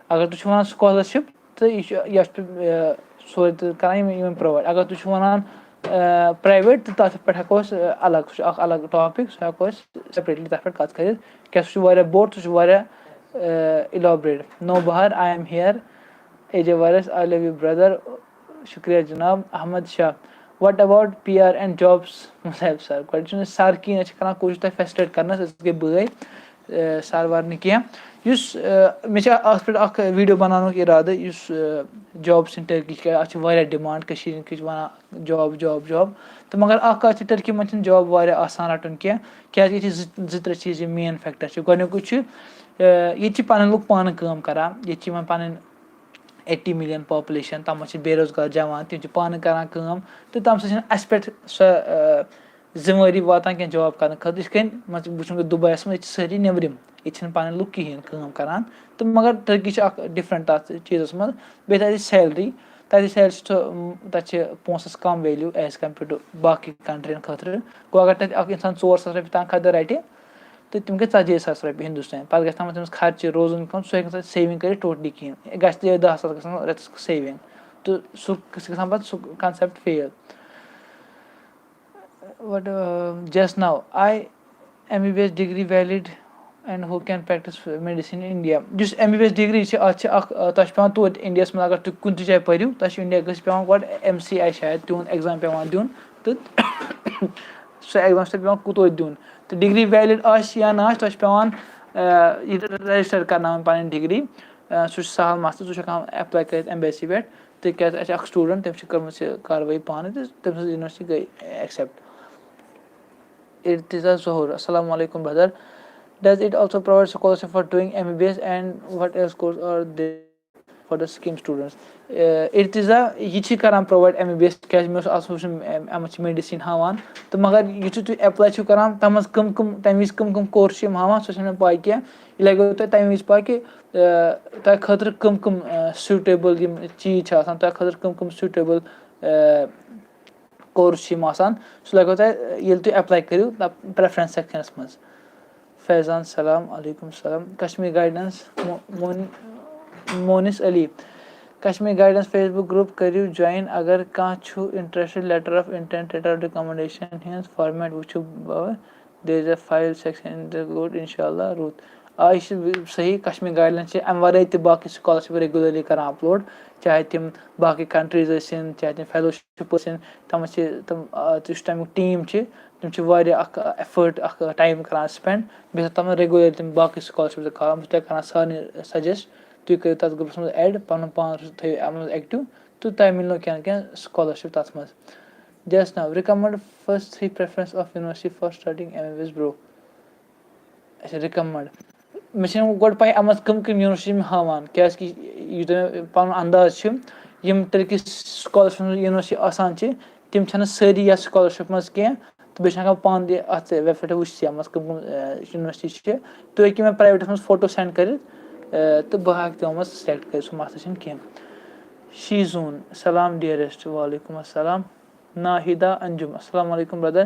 اگر تُہۍ چھِو وَنان scholarship، تہٕ یہِ چھُ، یَتھ چھُ، آ، سورُے تہٕ کران یِم، یِم provide۔ اگر تُہۍ چھِو وَنان، آ، private، تہٕ تَتھ پٮ۪ٹھ ہٮ۪کو أسۍ، آ، الگ، سُہ چھُ اَکھ الگ topic، سُہ ہٮ۪کو أسۍ separately تَتھ پٮ۪ٹھ کَتھ کٔرِتھ۔ کیٛاہ سُہ چھُ واریاہ بوٚڑ، سُہ چھُ واریاہ، آ، elaborate۔ Nau Bahar, I am here۔ A J Waris, I love you brother۔ شُکریہ جناب۔ Ahmad Shah, what about P R and jobs؟ مُصعب سر، گۄڈٕ چھُنہٕ سر کِہیٖنۍ، أسۍ چھِ کران کوٗشِش تۄہہِ facilitate کرنَس، أسۍ گٔے بٲے، آ، سر ور نہٕ کینٛہہ۔ یُس، آ، مےٚ چھِ اَتھ پٮ۪ٹھ اَکھ video بناونُک اِرادٕ، یُس، آ، jobs in Turkey چھِ، اَتھ چھِ واریاہ demand، کٔشیٖرِ ہِنٛدۍ چھِ وَنان job، job، job۔ تہٕ مگر اَکھ کَتھ چھِ، ٹرکی منٛز چھِنہٕ job واریاہ آسان رَٹُن کینٛہہ، کیٛازِکہِ ییٚتہِ چھِ زٕ، زٕ ترٛےٚ چیٖز یِم main factor چھِ۔ گۄڈٕنیُکُے چھُ، آ، ییٚتہِ چھِ پَنٕنۍ لُکھ پانہٕ کٲم کران، ییٚتہِ چھِ یِمَن پَنٕنۍ eighty million population، تَتھ منٛز چھِ بے روزگار جوان، تِم چھِ پانہٕ کران کٲم، تہٕ تَمہِ سۭتۍ چھِنہٕ اَسہِ پٮ۪ٹھ سۄ، آ، ذمہٕ وٲری واتان کینٛہہ job کرنہٕ خٲطرٕ۔ یِتھ کٔنۍ، مان ژٕ، وٕچھُن گوٚو دُبیَس منٛز، ییٚتہِ چھِ سٲری نیٚبرِم، ییٚتہِ چھِنہٕ پَنٕنۍ لُکھ کِہیٖنۍ کٲم کران۔ تہٕ مگر ٹرکی چھِ اَکھ different تَتھ چیٖزَس منٛز۔ بیٚیہِ تَتہِ salary، تَتہِ salary چھِ تھو-، تَتہِ چھِ پونٛسَس کَم value as compared to باقٕے country یَن خٲطرٕ۔ گوٚو اگر تَتہِ اَکھ اِنسان ژور ساس رۄپیہِ تنخواہ تہِ رَٹہِ، تہٕ تِم گٔے ژَتجی ساس رۄپیہِ ہِندُستان۔ پَتہٕ گژھِ تَتھ منٛز تٔمِس خرچہِ، روزُن کَم، سُہ ہیٚکہِ نہٕ تَتہِ saving کٔرِتھ totally کِہیٖنۍ۔ گژھِ تہِ دَہ ساس گژھن رٮ۪تَس saving، تہٕ سُہ سُہ گژھان پَتہٕ سُہ concept fail۔ What, uh, just now, I M B B S degree valid and who can practice medicine in India؟ یُس M B B S degree چھِ، اَتھ چھِ اَکھ، آ، تۄہہِ چھِ پٮ۪وان توتہِ India ہَس منٛز، اگر تُہۍ کُنہِ تہِ جایہِ پٔرِو، تۄہہِ چھُ India گٔژھِتھ پٮ۪وان گۄڈٕ M C I شاید تِہُنٛد exam پٮ۪وان دیُن، تہٕ سُہ exam چھُ تۄہہِ پٮ۪وان کوٚت توتہِ دیُن۔ تہٕ degree valid آسہِ یا نہ آسہِ، تۄہہِ چھُ پٮ۪وان، آ، یہِ register کَرناوٕنۍ پَنٕنۍ degree۔ آ، سُہ چھُ سَہَل مسلہٕ، سُہ چھُ ہٮ۪کان apply کٔرِتھ embassy پٮ۪ٹھ۔ تہٕ کیٛازِ اَسہِ چھِ اَکھ student، تٔمۍ چھِ کٔرمٕژ یہِ کاروٲیی پانہٕ، تہٕ تٔمۍ سٕنٛز university گٔے accept۔ ارتضیٰ ظہور، السلام علیکم brother۔ Does it also provide scholarship for doing M B B S and what else course are there for the scheme students؟ A, Irtaza, یہِ چھِ کران provide M B B S، کیٛازِ مےٚ اوس اَتھ وٕچھُن، اَم-، اَتھ منٛز چھِ medicine ہاوان۔ تہٕ مگر یُتھُے تُہۍ apply چھِو کران، تَتھ منٛز کٕم کٕم، تَمہِ وِزِ کٕم کٕم course چھِ یِم ہاوان، سۄ چھَنہٕ مےٚ پَے کینٛہہ۔ یہِ لَگیو تۄہہِ تَمہِ وِزِ پَے کہِ، اے، تۄہہِ خٲطرٕ کٕم کٕم، اے، suitable یِم چیٖز چھِ آسان، تۄہہِ خٲطرٕ کٕم کٕم suitable، اے، course چھِ یِم آسان، سُہ لَگیو تۄہہِ، ییٚلہِ تُہۍ apply کٔرِو، تَتھ preference sectionَس منٛز۔ فیضان، سلام علیکم۔ سلام۔ کشمیر گائیڈنس، مو-، مون-، مونس Ali. Kashmir guidance Facebook group کٔرِو join۔ اگر کانٛہہ چھُ interested، letter of intent، letter of recommendation ہٕنٛز format وٕچھِو بہٕ۔ There is a file section in the good، انشاءاللہ رُت۔ آ، یہِ چھِ صحیح، کشمیر گائیڈنس چھِ اَمہِ ورٲے تہِ باقٕے scholarship regularly کران upload، چاہے تِم باقٕے countries ٲسِن، چاہے تِم fellowship ٲسِن، تِم چھِ، تِم، آ، یُس تَمیُک team چھِ، تِم چھِ واریاہ اَکھ effort، اَکھ time کران spend۔ بیٚیہِ چھِ تِمَن regular تِم باقٕے scholarship تہِ کھالان۔ بہٕ چھُس تۄہہِ کران سارنٕے suggest، تُہۍ کٔرِو تَتھ groupس منٛز add، پَنُن پان تھٲیِو اَتھ منٛز active، تہٕ تۄہہِ مِلنو کینٛہہ نَتہٕ کینٛہہ scholarship تَتھ منٛز۔ Just now، recommend first three preference of university for studying M B B S bro۔ اچھا، recommend۔ مےٚ چھِنہٕ گۄڈٕ پَے اَتھ منٛز کٕم کٕم university یِم ہاوان، کیٛازِکہِ یوٗتاہ مےٚ پَنُن انداز چھُ، یِم ترٛےٚ کہِ scholarship university آسان چھِ، تِم چھَنہٕ سٲری یَتھ scholarship منٛز کینٛہہ، تہٕ بیٚیہِ چھِنہٕ ہٮ۪کان پانہٕ تہِ اَتھ website وٕچھِتھ یَتھ منٛز کٕم کٕم، اے، university چھِ۔ تُہۍ ہیٚکِو مےٚ privateس منٛز photo send کٔرِتھ، اے، تہٕ بہٕ ہٮ۪کہٕ تِمو منٛز select کٔرِتھ، سُہ مسلہٕ چھُنہٕ کینٛہہ۔ شیزون، سلام dearest. وعلیکم السلام. ناہیدہ انجم، السلام علیکم brother.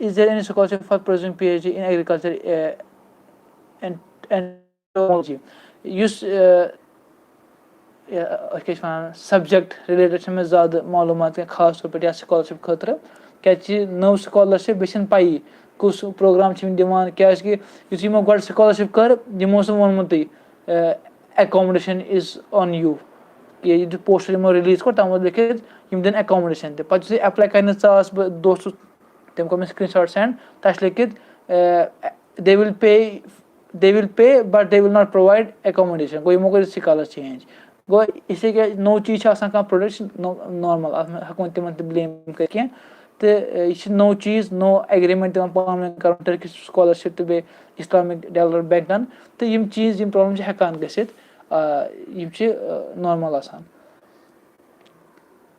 Is there any scholarship for pursuing P H D in agriculture, uh, and, and technology? یُس، uh, یہِ، أسۍ کیٛاہ چھِ وَنان، subject related چھِ مےٚ زیادٕ معلوٗمات کینٛہہ، خاص طور پٲٹھۍ یَتھ scholarship خٲطرٕ، کیٛازِ چھِ نٔو scholarship، بیٚیہِ چھِنہٕ پَیی کُس program چھِ یِم دِوان، کیٛازِکہِ یُتھُے یِمو گۄڈٕ scholarship کٔر، یِمو اوس نہٕ ووٚنمُتٕے، uh, accommodation is on you. کہِ یہِ poster یِمو release کوٚر، تَتھ منٛز لیکھِتھ یِم دِن accommodation تہِ. پَتہٕ یُتھُے apply کَرنہِ ژاس بہٕ، دوستُس، تٔمۍ کوٚر مےٚ screenshot send، تَتھ چھِ لیکھِتھ، uh, they will pay, they will pay but they will not provide accommodation. گوٚو یِمو کوٚر یہِ scholar change. گوٚو یِتھَے کٔنۍ نوٚو چیٖز چھِ آسان کانٛہہ product، یہِ چھِ نو-، normal، اَتھ منٛز ہٮ۪کو نہٕ تِمَن تہِ blame کٔرِتھ کینٛہہ. تہٕ، uh, یہِ چھِ نوٚو چیٖز، نوٚو agreement دِوان پانہٕ ؤنۍ کَرُن Turkish scholarship تہٕ بیٚیہِ Islamic Development Bankن. تہٕ یِم چیٖز، یِم problem چھِ ہٮ۪کان گٔژھِتھ، آ، یِم چھِ، آ، normal آسان.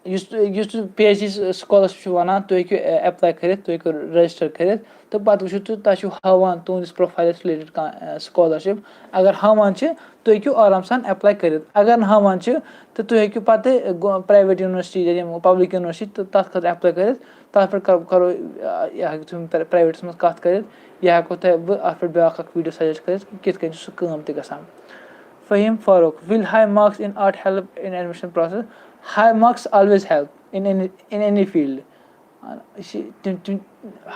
یُس تُہۍ، یُس تُہۍ P H D scholarship چھُ وَنان، تُہۍ ہیٚکِو، آ، apply کٔرِتھ، تُہۍ ہیٚکِو register کٔرِتھ، تہٕ پَتہٕ وٕچھِو تُہۍ، تۄہہِ چھُو ہاوان تُہٕنٛدِس profileس related کانٛہہ، آ، scholarship. اگر ہاوان چھِ، تُہۍ ہیٚکِو آرام سان apply کٔرِتھ. اگر نہٕ ہاوان چھِ، تہٕ تُہۍ ہیٚکِو پَتہٕ گو-، private university یا یِم public university تہٕ تَتھ خٲطرٕ apply کٔرِتھ. تَتھ پٮ۪ٹھ کَر-، کَرو، آ، یہِ ہیٚکِو تُہۍ pri-، privateس منٛز کَتھ کٔرِتھ. یا ہٮ۪کو تۄہہِ بہٕ اَتھ پٮ۪ٹھ بیٛاکھ اَکھ video suggest کٔرِتھ کہِ کِتھ کٔنۍ چھُ سُہ کٲم تہِ گژھان. Fahim Farooq, will high marks in art help in admission process? High marks always help in any, in any field. یہِ چھِ تِم، تِم،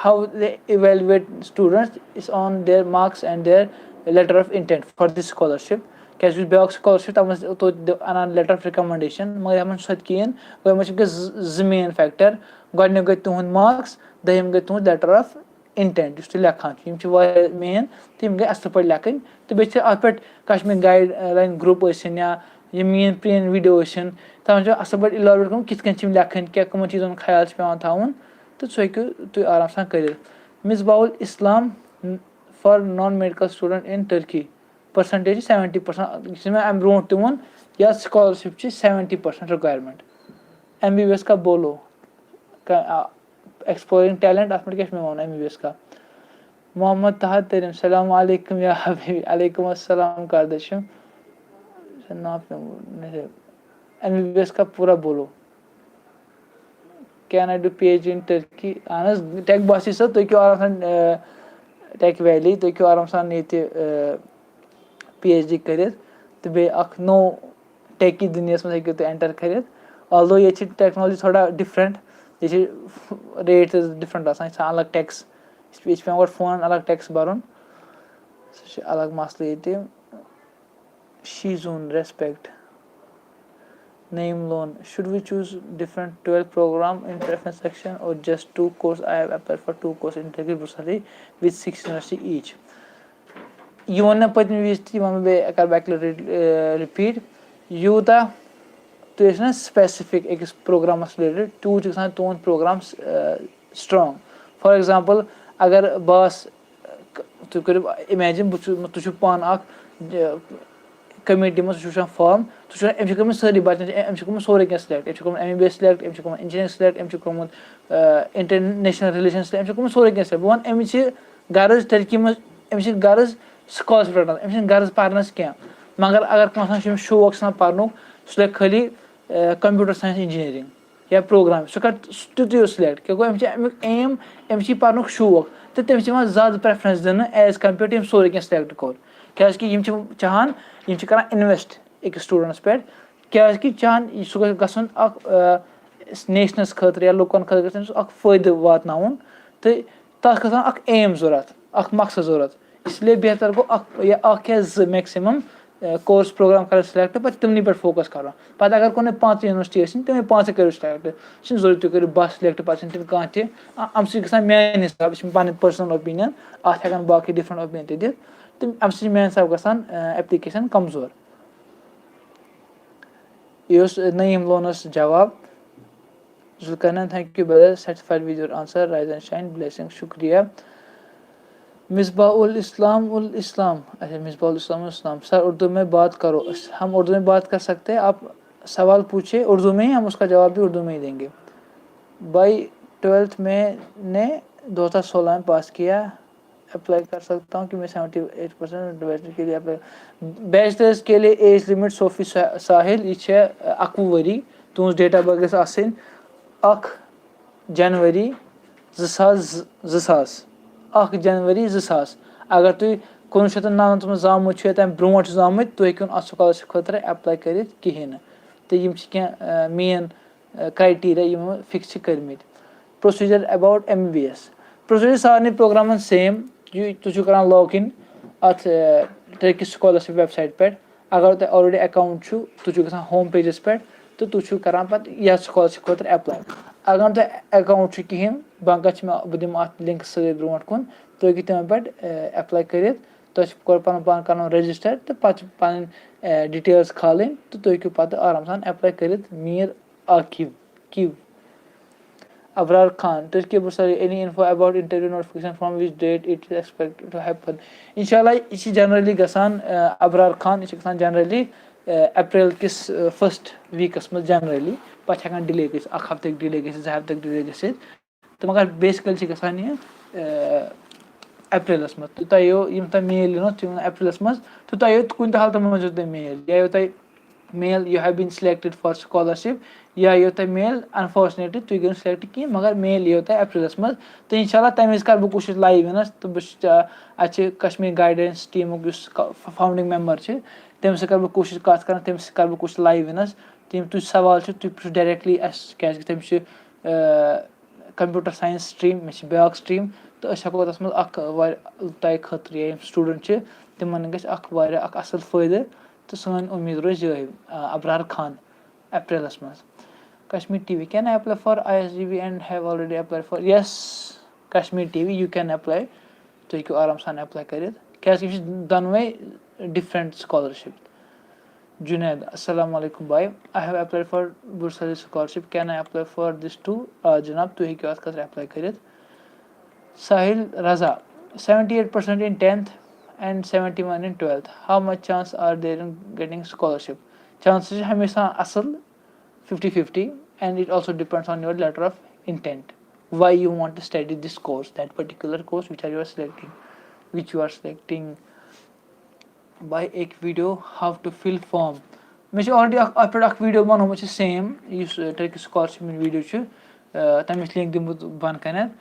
how they evaluate students is on their marks and their letter of intent for this scholarship. کیٛازِ یُس بیٛاکھ scholarship، تَتھ منٛز تو دِ-، اَنان letter of recommendation، مگر یَتھ منٛز چھُ سۄ تہِ کِہیٖنۍ. گوٚو یِمَن چھِ وٕنکیٚس زٕ، زٕ main factor. گۄڈٕنیُک گٔے تُہُنٛد marks، دوٚیِم گٔے تُہُنٛد letter of intent یُس تُہۍ لیکھان چھِو. یِم چھِ واریاہ main، تہٕ یِم گٔے اَصٕل پٲٹھۍ لیکھٕنۍ. تہٕ بیٚیہِ چھِ اَتھ پٮ۪ٹھ کشمیٖر guideline group ٲسِن یا یِم میٛٲنۍ پرٛٲنۍ video ٲسِن، تَتھ منٛز چھُ اَصٕل پٲٹھۍ elaborate کوٚرمُت کِتھ کٔنۍ چھِ یِم لیکھٕنۍ، کیٛاہ کٕمَن چیٖزَن ہُنٛد خیال چھُ پٮ۪وان تھاوُن، تہٕ سُہ ہیٚکِو تُہۍ آرام سان کٔرِتھ. مصباح الاسلام، for non-medical student in Turkey، percentage چھِ seventy percent، یُس مےٚ اَمہِ برونٛٹھ تہِ ووٚن، یَتھ scholarship چھِ seventy percent requirement. M B B S کا بولو، کا-، آ، exploring talent، اَتھ پٮ۪ٹھ کیٛاہ چھُ مےٚ وَنُن، M B B S کا؟ محمد طاہر ترین، سلام علیکم یا حبیبی۔ علیکم السلام، کردشم۔ ناو پیوٚو مےٚ، M B B S کا پورا بولو۔ Can I do P H D in Turkey؟ اہن حظ، ٹیک باسی صٲب، تُہۍ ہیٚکِو آرام سان، آ، ٹیک ویلی، تُہۍ ہیٚکِو آرام سان ییٚتہِ، آ، P H D کٔرِتھ تہٕ بیٚیہِ اکھ نوٚو ٹیکی دُنیاہَس منٛز ہیٚکِو تُہۍ enter کٔرِتھ۔ Although ییٚتہِ چھِ technology تھوڑا different، ییٚتہِ چھِ rate تہِ different آسان، ییٚتہِ چھِ آسان الگ tax، ییٚتہِ چھِ پٮ۪وان گۄڈٕ فونَن الگ tax بَرُن، سُہ چھُ الگ مسلہٕ ییٚتہِ۔ She zone respect. Name loan. Should we choose different twelve program in preference section or just two course? I have applied for two course in Turkish Bursary with six university each. یہِ ووٚن مےٚ پٔتمہِ وِزِ تہِ، یہِ وَنہٕ بہٕ بیٚیہِ، اَکہِ لَٹہِ repeat، یوٗتاہ تُہۍ ٲسِو نا specific أکِس programس related، تیوٗت چھُ گژھان تُہُنٛد program، آ، strong۔ For example، اگر بہٕ آسہٕ، تُہۍ کٔرِو imagine، بہٕ چھُس، تُہۍ چھِو پانہٕ اَکھ، آ، committee منٛز، تُہۍ چھِو وٕچھان form، تُہۍ چھِو وٕچھان، أمۍ چھِ کٔرمٕژ سٲری بَچَن چھِ، أمۍ چھِ کوٚرمُت سورُے کینٛہہ select، أمۍ چھِ کوٚرمُت M B B S select، أمۍ چھِ کوٚرمُت engineering select، أمۍ چھِ کوٚرمُت، آ، international relations select، أمۍ چھِ کوٚرمُت سورُے کینٛہہ select۔ بہٕ وَنہٕ، أمِس چھِ غرض ٹرکی منٛز، أمِس چھِ غرض scholarship رَٹنَس، أمِس چھِنہٕ غرض پَرنَس کینٛہہ۔ مگر اگر کانٛہہ آسان چھُ أمِس شوق آسان پَرنُک، سُہ لیکھِ خٲلی، آ، computer science engineering یا program، سُہ کَرِ سُہ تیُتُے یوت select۔ کیٛاہ گوٚو، أمِس چھِ اَمیُک aim، أمِس چھِ یہِ پَرنُک شوق، تہٕ تٔمِس چھِ یِوان زیادٕ preference دِنہٕ as compare to ییٚمۍ سورُے کینٛہہ select کوٚر۔ کیٛازِکہِ یِم چھِ چاہان، یِم چھِ کَران invest أکِس studentس پٮ۪ٹھ، کیٛازِکہِ چاہان سُہ گژھِ گژھُن اَکھ، آ، nationس خٲطرٕ یا لُکَن خٲطرٕ گژھِ تٔمِس اَکھ فٲیدٕ واتناوُن، تہٕ تَتھ خٲطرٕ اَکھ aim ضوٚرَتھ، اَکھ مقصد ضوٚرَتھ۔ اس لیے بہتر گوٚو اَکھ یا اَکھ یا زٕ maximum، آ، course program کَرٕنۍ select، پَتہٕ تِمنٕے پٮ۪ٹھ focus کَرُن۔ پَتہٕ اگر کُنُے پانٛژھ university ٲسِن، تِمَے پانٛژھٕے کٔرِو select۔ چھِنہٕ ضروٗرت تُہۍ کٔرِو بَہہ select، پَتہٕ چھِنہٕ تِم کانٛہہ تہِ۔ آ، اَمہِ سۭتۍ چھِ گژھان میٛانہِ حِسابہٕ، یہِ چھِ مےٚ پَنٕنۍ personal opinion، اَتھ ہٮ۪کَن باقٕے different opinion تہِ دِتھ۔ تہٕ اَمہِ سۭتۍ چھِ میٛانہِ حِسابہٕ گژھان، آ، application کمزور۔ یہِ اوس نعیٖم لونَس جواب۔ Zulqarnain, thank you brother, satisfied with your answer, rise and shine, blessing، شُکریہ۔ مصباح الاسلام الاسلام، اچھا، مصباح الاسلام الاسلام، سر اردو میں بات کرو، ہم اردو میں بات کر سکتے ہیں، آپ سوال پوچھے اردو میں ہی، ہم اس کا جواب بھی اردو میں ہی دیں گے۔ بھائی، ٹویلتھ میں نے دو ہزار سولہ میں پاس کیا، اپلائی کر سکتا ہوں کیونکہ میں سیونٹی ایٹ پرسنٹ بیچلر کے لیے اپلائی۔ بیچلرس کے لیے ایج لمٹ صوفی سا- ساحل، یہ چھے اکوُہ ؤری۔ تُہنٛز ڈیٹ آف برتھ گژھِ آسٕنۍ اکھ جنوری زٕ ساس، زٕ ساس، اکھ جنوری زٕ ساس۔ اگر تُہۍ کُنوُہ شیٚتھ تہٕ نَمَتھ منٛز زامُت چھُ یا تَمہِ برونٛٹھ چھُ زامُت، تُہۍ ہیٚکِو نہٕ اَتھ سکالرشپ خٲطرٕ اپلائی کٔرِتھ کِہیٖنۍ نہٕ۔ تہٕ یِم چھِ کینٛہہ، آ، مین، آ، کرائٹیریا یِم فکس چھِ کٔرمٕتۍ۔ Procedure about M B B S۔ Procedure سارنٕے پروگرامن سیم۔ یہِ تُہۍ چھِو کران لاگ اِن اَتھ، آ، ٹرکش سکالرشپ ویب سائٹ پٮ۪ٹھ۔ اگر تۄہہِ آلریڈی اکاؤنٹ چھُ، تُہۍ چھِو گژھان ہوم پیجس پٮ۪ٹھ تہٕ تُہۍ چھِو کران پتہٕ یتھ سکالرشپ خٲطرٕ اپلائی۔ اگر نہٕ تۄہہِ اکاؤنٹ چھُ کِہیٖنۍ، بہٕ کتہِ چھِ مےٚ، بہٕ دِمہٕ اتھ لنک سۭتۍ برونٛٹھ کُن، تُہۍ ہیٚکِو تِمن پٮ۪ٹھ، آ، اپلائی کٔرِتھ۔ تۄہہِ چھُ گۄڈٕ پنُن پان کرُن رجسٹر تہٕ پتہٕ چھِ پنٕنۍ، آ، ڈیٹیلز کھالٕنۍ تہٕ تُہۍ ہیٚکِو پتہٕ آرام سان اپلائی کٔرِتھ۔ میر عاقب، کیو۔ ابرار خان، تُہۍ کیٛاہ بہٕ سٲری، any info about interview notification from which date it is expected to happen؟ انشاءاللہ، یہِ چھِ جنرلی گژھان، آ، ابرار خان، یہِ چھِ گژھان جنرلی، آ، اپریل کِس، آ، فرسٹ ویٖکس منٛز جنرلی۔ پتہٕ چھِ ہٮ۪کان ڈِلے گٔژھِتھ، اکھ ہفتہٕ ہیٚکہِ ڈِلے گٔژھِتھ، زٕ ہفتہٕ ہیٚکہِ ڈِلے گٔژھِتھ۔ تہٕ مگر بیسِکلی چھِ گژھان یہِ، آ، اپریلس منٛز۔ تہٕ تۄہہِ یِیو، یِم تۄہہِ میل یِنو، تِم یِنو اپریلس منٛز۔ تہٕ تۄہہِ یِیو کُنہِ تہِ حالتس منٛز یِیو تۄہہِ میل، یا یِیو تۄہہِ میل، you have been selected for scholarship، یا یِیو تۄہہِ میل، unfortunately تُہۍ گٔیِو نہٕ سِلیکٹ کِہیٖنۍ، مگر میل یِیو تۄہہِ اپریلس منٛز۔ تہٕ انشاءاللہ تَمہِ وِزِ کَرٕ بہٕ کوٗشِش لایِو یِنَس، تہٕ بہٕ چھُس، آ، اَتہِ چھِ کشمیٖر گایڈنس ٹیٖمُک یُس فاؤنڈنگ ممبر چھِ، تٔمِس سۭتۍ کَرٕ بہٕ کوٗشِش کَتھ کَرنَس، تٔمِس سۭتۍ کَرٕ بہٕ کوٗشِش لایِو یِنَس۔ تہٕ یِم تُہۍ سوال چھِ، تُہۍ پرٛژھِو ڈایریکٹلی اَسہِ، کیٛازِکہِ تٔمِس چھِ، آ، کمپیوٗٹر ساینس سٹریٖم، مےٚ چھِ بیٛاکھ سٹریٖم، تہٕ أسۍ ہٮ۪کو تَتھ منٛز اَکھ واریاہ تۄہہِ خٲطرٕ یا یِم سٹوٗڈنٛٹ چھِ، تِمَن گژھِ اَکھ واریاہ اَکھ اَصٕل فٲیدٕ۔ تہٕ سٲنۍ اُمید روزِ یِہوٚے، آ، ابرار خان، اپریلس منٛز۔ Kashmir T V, can I apply for I S G B and have already applied for؟ Yes, Kashmir T V, you can apply. تُہۍ ہیٚکِو آرام سان اپلائی کٔرِتھ، کیٛازِکہِ یِم چھِ دۄنوَے ڈفرنٹ سکالرشپ۔ جُنید، السلام علیکم بھائی، I have applied for Bursary scholarship, can I apply for this too؟ آ جناب، تُہۍ ہیٚکِو اَتھ خٲطرٕ اپلائی کٔرِتھ۔ ساحل رضا، seventy eight percent in tenth and seventy one in twelfth, how much chance are there in getting scholarship؟ Chances چھِ ہمیشہ اَصٕل، fifty fifty, and it also depends on your letter of intent, why you want to study this course, that particular course which are you are selecting, which you are selecting. By اکھ video how to fill form۔ مےٚ چھُ already اکھ، اتھ پٮ۪ٹھ اکھ video بنومُت چھُ same, یُس، آ، ٹرکش سکالرشپ ہُنٛد ویٖڈیو چھُ، آ، تَمِچ لِنک دِمہٕ بہٕ بۄنہٕ کَنٮ۪تھ۔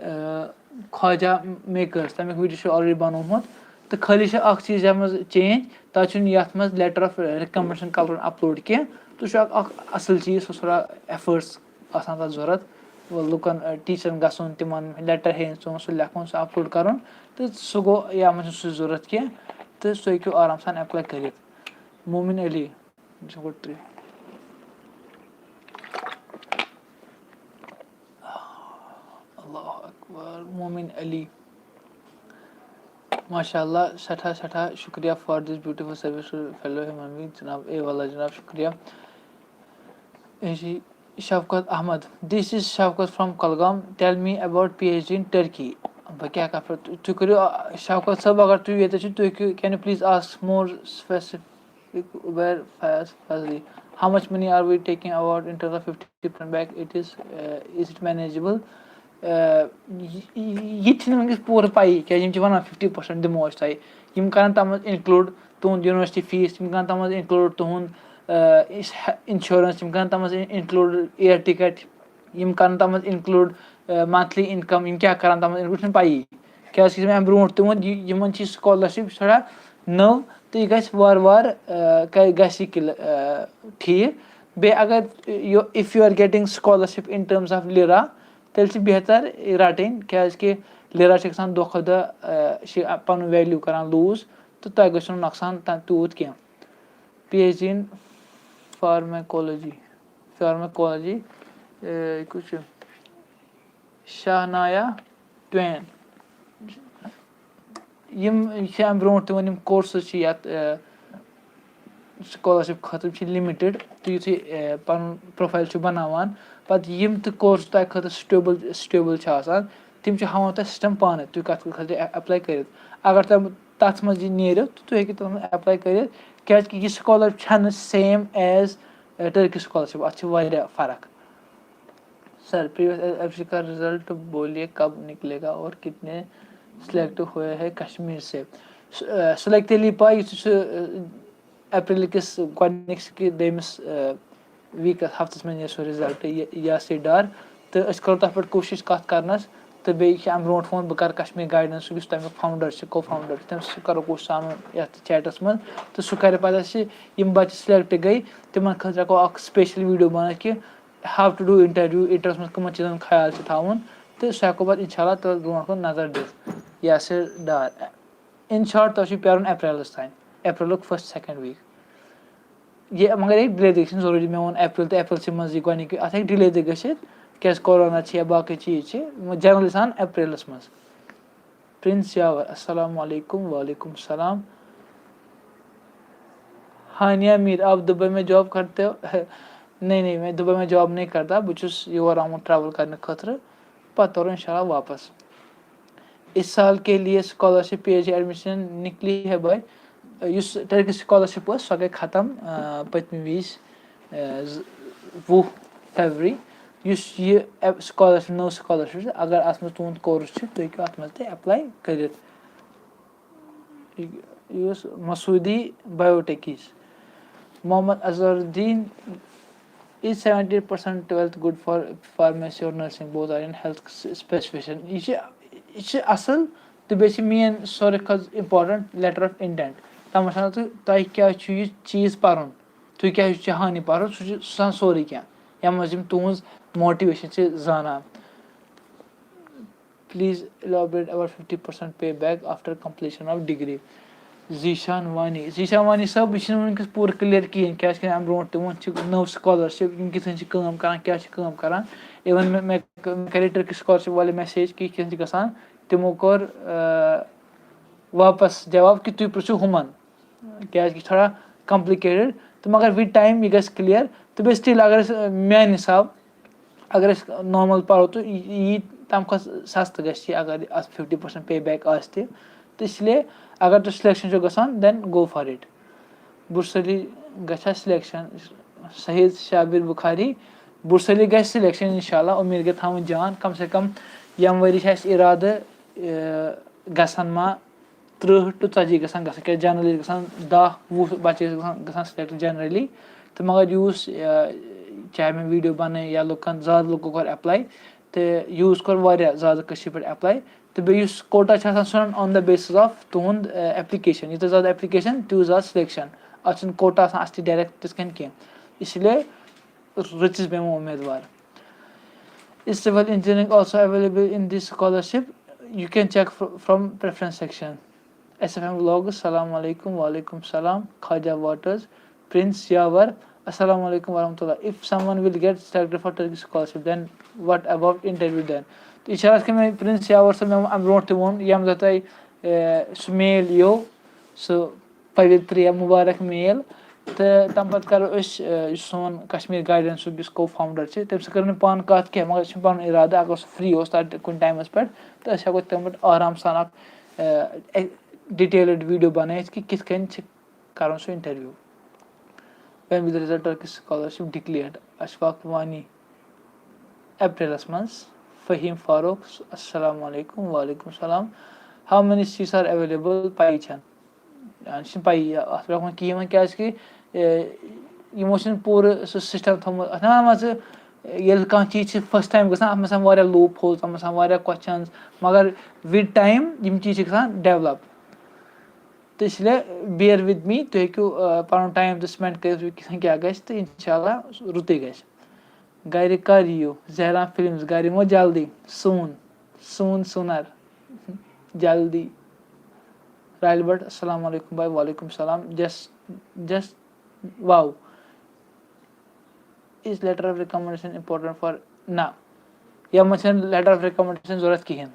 آ، خواجہ میکٲرٕس، تَمیُک ویٖڈیو چھُ آلریڈی بنومُت۔ تہٕ خٲلی چھِ اکھ چیٖز یَتھ منٛز چینج، تَتھ چھُنہٕ یَتھ منٛز letter of recommendation کَرُن اپلوڈ کینٛہہ۔ تہٕ سُہ چھُ اکھ، اکھ اَصٕل چیٖز، سُہ چھُ تھوڑا efforts آسان تَتھ ضوٚرَتھ۔ لُکَن، آ، ٹیٖچرَن گژھُن، تِمَن letter ہیٚنۍ سُہ، سُہ لیکھُن، سُہ اپلوڈ کَرُن۔ تہٕ سُہ گوٚو، یَتھ منٛز چھُنہٕ سُہ ضوٚرَتھ کینٛہہ، تہٕ سُہ ہیٚکِو آرام سان اپلائی کٔرِتھ۔ مومِن علی، یہِ چھُ گۄڈٕ تُہۍ۔ اللہ اکبر، مومِن علی۔ ماشاء اللہ، سٮ۪ٹھاہ، سٮ۪ٹھاہ شُکریہ for this beautiful service to fellow human being۔ جناب، اے واللہ جناب، شُکریہ۔ اے جی، شفقت Ahmad, this is Shafqat from Kolgam, tell me about P H D in Turkey۔ بہٕ کیٛاہ کَرٕ پَتہٕ؟ تُہۍ، تُہۍ کٔرِو، آ، شفقت صٲب، اگر تُہۍ ییٚتہِ چھِو، تُہۍ ہیٚکِو، can you please ask more specific؟ Ubair Fayaz Fazli, how much money are we taking about in terms of fifty percent back? It is, uh, is it manageable? Uh, یہِ، یہِ، یہِ تہِ چھِنہٕ وٕنکیٚس پوٗرٕ پَیی، کیٛازِ یِم چھِ وَنان fifty percent دِمو أسۍ تۄہہِ۔ یِم کَرَن تَتھ منٛز include تُہُنٛد university fees، یِم کَرَن تَتھ منٛز include تُہُنٛد، uh, insurance، یِم کَرَن تَتھ منٛز include air ticket، یِم کَرَن تَتھ منٛز include، uh, monthly income، یِم کیٛاہ کَرَن تَتھ منٛز include، چھُنہٕ پَیی۔ کیٛازِکہِ یُس مےٚ اَمہِ برونٛٹھ تہِ ووٚن، یہِ، یِمَن چھِ یہِ سکالرشِپ چھِ تھوڑا نٔو، تہٕ یہِ گژھِ وارٕ وارٕ، آ، کَرِ، گژھِ یہِ کِل-، آ، ٹھیٖک۔ بیٚیہِ اگر U-, if you are getting scholarship in terms of lira، تیٚلہِ چھِ بہتر یہِ رَٹٕنۍ، کیٛازِکہِ lira چھِ گژھان دۄہ کھۄتہٕ دۄہ، آ، چھِ پَنُن value کَران lose، تہٕ تۄہہِ گژھِ نہٕ نۄقصان تَمہِ تیوٗت کینٛہہ۔ P H D in pharmacology، pharmacology، آ، یہِ کُس چھُ؟ شاہنایا ٹوین۔ یِم چھِ اَمہِ برونٛٹھ تہِ وۄنۍ یِم کورسز چھِ یَتھ، آ، سکالرشپ خٲطرٕ چھِ limited۔ تُہۍ یُتھُے، آ، پَنُن profile چھِو بَناوان، پَتہٕ یِم تہِ کورس تۄہہِ خٲطرٕ suitable، suitable چھِ آسان، تِم چھِ ہاوان تۄہہِ system پانَے، تُہۍ کَتھ خٲطرٕ apply کٔرِتھ۔ اگر تۄہہِ تَتھ منٛز یہِ نیرِو، تہٕ تُہۍ ہیٚکِو تَتھ منٛز apply کٔرِتھ، کیٛازِکہِ یہِ سکالرشپ چھَنہٕ same as، آ، ٹرکش سکالرشپ، اَتھ چھِ واریاہ فرق۔ سر، پریویس ایف سی کا رزلٹ بولیے کب نکلے گا اور کتنے سلیکٹ ہوا ہے کشمیر سے۔ سلیکٹ علی پا، یُس چھُ اپریل کِس گۄڈٕنِکِس کہِ دوٚیمِس ویٖکَس، ہفتَس منٛز نیرِ سُہ رِزلٹ، یہِ یا سیٹ ڈار۔ تہٕ أسۍ کَرو تَتھ پٮ۪ٹھ کوٗشِش کَتھ کَرنَس۔ تہٕ بیٚیہِ چھِ اَمہِ برونٛٹھ ووٚنمُت، بہٕ کَرٕ کشمیر گایڈنس، یُس تَمیُک فاؤنڈر چھُ، کو فاؤنڈر چھُ، تٔمِس سۭتۍ کَرو کوٗشِش اَنُن یَتھ چیٹَس منٛز۔ تہٕ سُہ کَرِ پَتہٕ اَسہِ، یِم بَچہِ سلیکٹ گٔے، تِمَن خٲطرٕ ہٮ۪کو اَکھ سپیشل ویٖڈیو بَنٲوِتھ کہِ ہاو ٹُو ڈوٗ اِنٹروِو، اِنٹروِوَس منٛز کٕمَن چیٖزَن ہُنٛد خیال چھُ تھاوُن۔ تہٕ سُہ ہٮ۪کو پَتہٕ اِنشاء اللہ تَتھ برونٛٹھ کُن نظر دِتھ۔ یاسر ڈار۔ اِن شاٹ، تۄہہِ چھُ پیارُن اپریلَس تام، اپریلُک فٔسٹ سیکنڈ ویٖک۔ یہِ مگر ہیٚکہِ ڈِلے تہِ گٔژھِتھ، ضروٗری، مےٚ ووٚن اپریل تہٕ اپریل چھِ منٛزٕے گۄڈٕنِکہِ، اَتھ ہیٚکہِ ڈِلے تہِ گٔژھِتھ، کیٛازِ کورونا چھِ یا باقٕے چیٖز چھِ، وۄنۍ جنرلی چھِ آسان اپریلَس منٛز۔ پرنس یاور، السلام علیکم۔ وعلیکم السلام۔ ہانیہ میر، آپ دبئی میں جاب کرتے ہو؟ نہیں نہیں، میں دبئی میں جاب نہیں کرتا، بہٕ چھُس یور آمُت ٹریول کرنہٕ خٲطرٕ، پتہٕ تورو انشاءاللہ واپس۔ اس سال کے لیے scholarship P H D admission نکلی ہے بھائی۔ یُس ٹرکش اسکالرشپ ٲس، سۄ گٔے ختم، آ، پٔتمہِ وِزِ، آ، زٕ-، وُہ فیبرری۔ یُس یہِ ایپ-، سکالرشپ، نٔو سکالرشپ چھِ، اگر اَتھ منٛز تُہُنٛد کورس چھُ، تُہۍ ہیٚکِو اَتھ منٛز تہِ ایپلاے کٔرِتھ۔ یہِ اوس Masoodi بایوٹیکیٖز۔ Mohammad Azhar uddin, is seventy percent twelfth good for pharmacy or nursing, both are in health specification. یہِ چھِ، یہِ چھِ اَصٕل، تہٕ بیٚیہِ چھِ مین ساروی کھۄتہٕ important letter of intent۔ تَتھ منٛز چھِ وَنان تُہۍ، تۄہہِ کیٛاہ چھُ یہِ چیٖز پَرُن، تُہۍ کیٛاہ چھُ چاہان یہِ پَرُن، سُہ چھُ، سُہ چھُ آسان سورُے کینٛہہ۔ یَتھ منٛز یِم تُہٕنٛز موٹیویشن چھِ زانان۔ Please elaborate about fifty percent pay back after completion of degree. Zeeshan Wani, Zeeshan Wani صٲب، یہِ چھِنہٕ وٕنکیٚس پوٗرٕ کٕلیَر کِہیٖنۍ، کیٛازِکہِ اَمہِ برونٛٹھ تہِ ووٚن، چھِ نٔو سکالرشپ، یِم کِتھ کٔنۍ چھِ کٲم کَران، کیٛاہ چھِ کٲم کَران۔ اِوٕن مےٚ، مےٚ، مےٚ کَرے ٹٔرکِش سکالرشپ والٮ۪ن میسیج کہِ یہِ کِتھ کٔنۍ چھِ گژھان۔ تِمو کوٚر، آ، واپَس جواب کہِ تُہۍ پِرٛژھِو ہُمَن، کیٛازِکہِ یہِ چھِ تھوڑا کَمپلِکیٹِڈ۔ تہٕ مگر with time یہِ گژھِ کٕلیَر۔ تہٕ بیٚیہِ سٹِل اگر أسۍ، آ، میٛانہِ حِساب، اگر أسۍ نارمل پَرو تہٕ یہِ، یہِ تَمہِ کھۄتہٕ سَستہٕ گژھِ یہِ، اگر اَتھ فِفٹی پٔرسَنٛٹ پے بیک آسہِ تہِ۔ تہٕ اس لیے اگر تۄہہِ سِلیکشَن چھُو گژھان، then go for it۔ بُرسلی گژھِ ہا سِلیکشَن، سعید شابِر بُخاری، بُرسلی گژھِ سِلیکشَن اِنشاء اللہ، اُمید گٔے تھاوٕنۍ جان۔ کم سے کم ییٚمہِ ؤری چھِ اَسہِ اِرادٕ، اے، گژھن ما تٕرٛہ to ژَتجی گژھن گژھٕنۍ، کیٛازِ جنرلی چھِ گژھان دَہ وُہ بَچہِ چھِ گژھان، گژھان سِلیکٹ جنرلی۔ تہٕ مگر یوٗس، آ، چاہے مےٚ ویٖڈیو بَنٲے یا لُکَن، زیادٕ لُکو کوٚر ایپلاے، تہٕ یوٗس کوٚر واریاہ زیادٕ کٔشیٖرِ پٮ۪ٹھ ایپلاے۔ تہٕ بیٚیہِ یُس کوٹا چھِ آسان، سُہ چھُ آنان on the basis of تُہُنٛد، آ، ایپلیکیشن۔ یوٗتاہ زیادٕ ایپلیکیشن، تیوٗت زیادٕ سِلیکشن۔ اَتھ چھُنہٕ کوٹا آسان اَصلی ڈایریکٹ تِتھ کٔنۍ کینٛہہ۔ اسی لیے رٕژِس بیٚہمو اُمیدوار۔ Is civil engineering also available in this scholarship? You can check fr-, from preference section. S F M vlogs، السلام علیکم۔ وعلیکم السلام۔ خواجہ واٹرز، پرنس یاور، السلام علیکم ورحمۃ اللہ۔ If someone will get selected for Turkish scholarship, then what about interview then? تہٕ اِشارہ کہِ مےٚ پرنس یاور صٲب، مےٚ ووٚن اَمہِ برونٛٹھ تہِ ووٚن، ییٚمہِ دۄہ تۄہہِ، اے، سُہ میل یِیو، سُہ پویتریا مُبارک میل۔ تہٕ تَمہِ پَتہٕ کَرو أسۍ، آ، یُس سون کشمیٖر گایڈنسُک یُس کو فاؤنڈر چھِ، تٔمۍ سۭتۍ کٔر نہٕ پانہٕ کَتھ کینٛہہ، مگر أسۍ چھِ پَنُن اِرادٕ، اگر سُہ فری اوس تَتہِ کُنہِ ٹایمَس پٮ۪ٹھ، تہٕ أسۍ ہٮ۪کو تَمہِ پٮ۪ٹھ آرام سان اَکھ، آ، اَ-، ڈِٹیلٕڈ ویٖڈیو بَنٲیِتھ کہِ کِتھ کٔنۍ چھِ کَرُن سُہ interview. When will the result of Turkish scholarship declared? Ashfaq Wani, اپریلَس منٛز۔ فہیم فاروق، السلام علیکم۔ وعلیکم السلام۔ How many seats are available? پَیی چھَنہٕ۔ یہِ چھِنہٕ پَیی، اَتھ پٮ۪ٹھ وۄنۍ کِہیٖنۍ وۄنۍ، کیٛازِکہِ، اے، یِمو چھِنہٕ پوٗرٕ سُہ سِسٹَم تھوٚمُت۔ اَتھ نہ مان ژٕ، ییٚلہِ کانٛہہ چیٖز چھِ فٔسٹ ٹایم گژھان، اَتھ منٛز چھِ آسان واریاہ لوٗپ ہولز، اَتھ منٛز چھِ آسان واریاہ کوسچنٕز، مگر with time یِم چیٖز چھِ گژھان ڈٮ۪ولَپ۔ تہٕ اس لیے bear with me، تُہۍ ہیٚکِو، آ، پَنُن ٹایم تہِ سپینڈ کٔرِتھ، وٕچھِو کِتھ کٔنۍ کیٛاہ گژھِ، تہٕ اِنشاء اللہ رُتُے گژھِ۔ گرِ کر یِیِو؟ زہران فلمز، گرِ یِمو جلدی۔ سون، سون سُنر، جلدی۔ راہل بٹ، السلام علیکم بھائی۔ وعلیکم السلام۔ Just, just wow۔ Is letter of recommendation important for؟ نہ، یَتھ منٛز چھَنہٕ letter of recommendation ضوٚرَتھ کِہیٖنۍ۔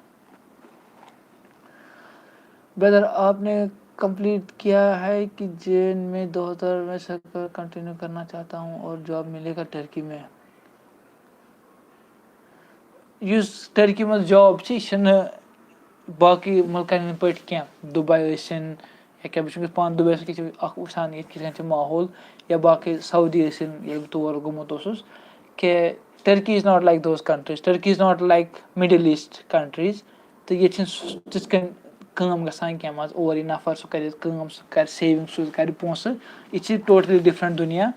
بردر، آپ نے کمپلیٹ کیا ہے کہ جے این میں دو ہزار میں سفر کنٹینیو کرنا چاہتا ہوں اور جاب ملے گا ٹرکی میں؟ یُس ٹرکی منٛز جاب چھِ، یہِ چھِنہٕ باقٕے مُلکَن ہٕنٛدۍ پٲٹھۍ کینٛہہ۔ دُبے ٲسِن یا کیٛاہ، بہٕ چھُس وٕنکیٚس پانہٕ دُبیَس منٛز، کہِ چھِ اَکھ وٕچھان ییٚتہِ کِتھ کٔنۍ چھِ ماحول، یا باقٕے سعودی ٲسِن، ییٚلہِ بہٕ تور گوٚمُت اوسُس، کہِ Turkey is not like those countries. Turkey is not like Middle East countries. تہٕ ییٚتہِ چھِنہٕ سُہ تِتھ کٔنۍ کٲم گژھان کینٛہہ، مان ژٕ اور یہِ نفر، سُہ کَرِ کٲم، سُہ کَرِ سیوِنٛگ، سُہ کَرِ پونٛسہٕ۔ یہِ چھِ ٹوٹلی ڈِفرَنٛٹ دُنیا۔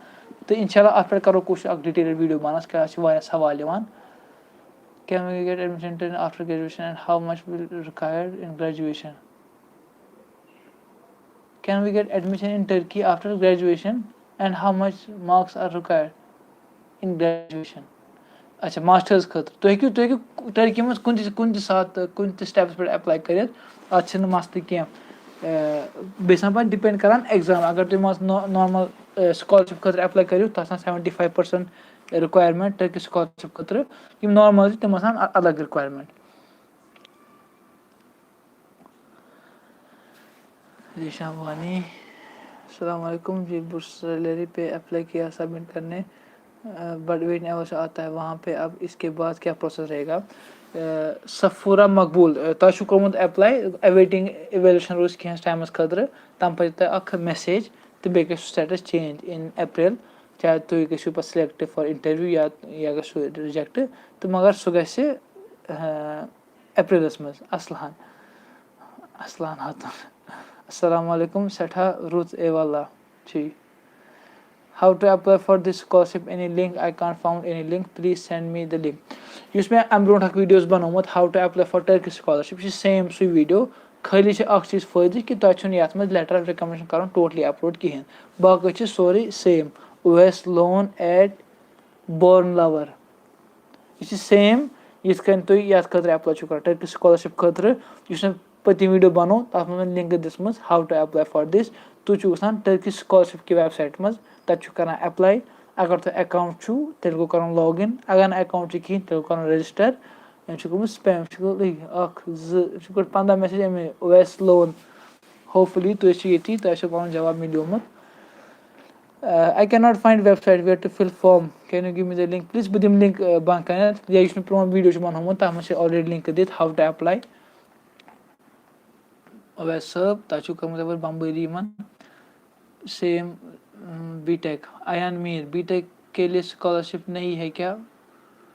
تہٕ اِنشاء اللہ اَتھ پٮ۪ٹھ کَرو کوٗشِش اَکھ ڈِٹیلٕڈ ویٖڈیو بَناونَس، کیٛازِ چھِ واریاہ سوال یِوان۔ Can we get admission in after graduation and how much will required in graduation? Can we get admission in Turkey after graduation and how much marks are required in graduation? اچھا، masters خٲطرٕ تُہۍ ہیٚکِو، تُہۍ ہیٚکِو Turkey منٛز کُنہِ تہِ، کُنہِ تہِ ساتہٕ، کُنہِ تہِ سٹیپَس پٮ۪ٹھ ایپلاے کٔرِتھ۔ اَتھ چھِنہٕ مسلہٕ کینٛہہ۔ اَ، بیٚیہِ چھِ آسان پَتہٕ ڈِپینڈ کران ایگزام۔ اگر تُہۍ مان ژٕ نارمل سکالرشپ خٲطرٕ ایپلاے کٔرِو، تَتھ چھِ آسان seventy five percent requirement Turkey scholarship خٲطرٕ۔ یِم نارمل چھِ، تِم آسان اَ-، الگ رِکویرمنٹ۔ ذیشان وانی، السلام علیکم جی، بہٕ چھُس سیلری پے اپلائی کیا سبمٹ کرنے، بٹ ویٹ ایوریج آتا ہے وہاں پہ، اب اس کے بعد کیا پروسیس رہے گا؟ صفورہ مقبول، تۄہہِ چھُو کوٚرمُت ایپلائی، اویٹنگ ایویلیشن روٗز کینٛہہ ٹایمس خٲطرٕ، تَمہِ پتہٕ یی تۄہہِ اکھ میسیج تہٕ بیٚیہِ گژھِ سٹیٹس چینج ان اپریل، چاہے تُہۍ گژھِو پتہٕ سلیکٹ فار انٹرویو یا یا گژھِ سُہ رِجیکٹ، تہٕ مگر سُہ گژھِ اپریلس منٛز۔ اصلان، اصلان ہاتُن، السلام علیکم، سٮ۪ٹھاہ رُت اے واللہ۔ ٹھیٖک۔ How to apply for this scholarship, any link? I can't found any link, please send me the link. یُس مےٚ اَمہِ برونٛٹھ اَکھ ویٖڈیو اوس بَنومُت، how to apply for Turkish scholarship، یہِ چھُ سیم سُے ویٖڈیو، خٲلی چھِ اَکھ چیٖز فٲیدٕ کہِ تۄہہِ چھُنہٕ یَتھ منٛز letter of recommendation کَرُن totally upload کِہیٖنۍ، باقٕے چھِ سورُے same. Wes loan at born lover۔ یہِ چھِ سیم یِتھ کٔنۍ تُہۍ یَتھ خٲطرٕ ایپلاے چھِو کران، ٹرکش سکالرشپ خٲطرٕ، یُس مےٚ پٔتِم ویٖڈیو بَنوو، تَتھ منٛز مےٚ لِنک دِژمٕژ، how to apply for this۔ تُہۍ چھِو گژھان ٹرکش سکالرشپ کہِ ویب سایٹہِ منٛز، تَتہِ چھِو کران ایپلاے۔ اگر تۄہہِ اکاؤنٹ چھُو، تیٚلہِ گوٚو کرُن لاگ اِن۔ اگر نہٕ اکاؤنٹ چھُ کِہیٖنۍ، تیٚلہِ گوٚو کرُن رجسٹر۔ أمۍ چھُ گوٚمُت سپیم، چھُ گوٚمُت اکھ، زٕ، أمۍ چھُ گۄڈٕ پنٛداہ میسیج، أمۍ ویس لون۔ Hopefully تُہۍ چھِو ییٚتی، تۄہہِ چھُو پَنُن جواب مِلیومُت۔ Uh, I cannot find website where to fill form. Can you give me the link, please؟ بہٕ دِمہٕ لِنک، uh, بنٛد کَرنَس۔ یا یُس مےٚ پرٛون ویٖڈیو چھُ بَنومُت، تَتھ منٛز چھِ already لِنک دِتھ، how to apply۔ اویس صٲب، تۄہہِ چھُو کٔرمٕژ یَپٲرۍ بمبٲری یِمَن۔ Same, um, B.Tech۔ Ayan Mir, B.Tech کے لیے اسکالرشپ نہیں ہے کیا؟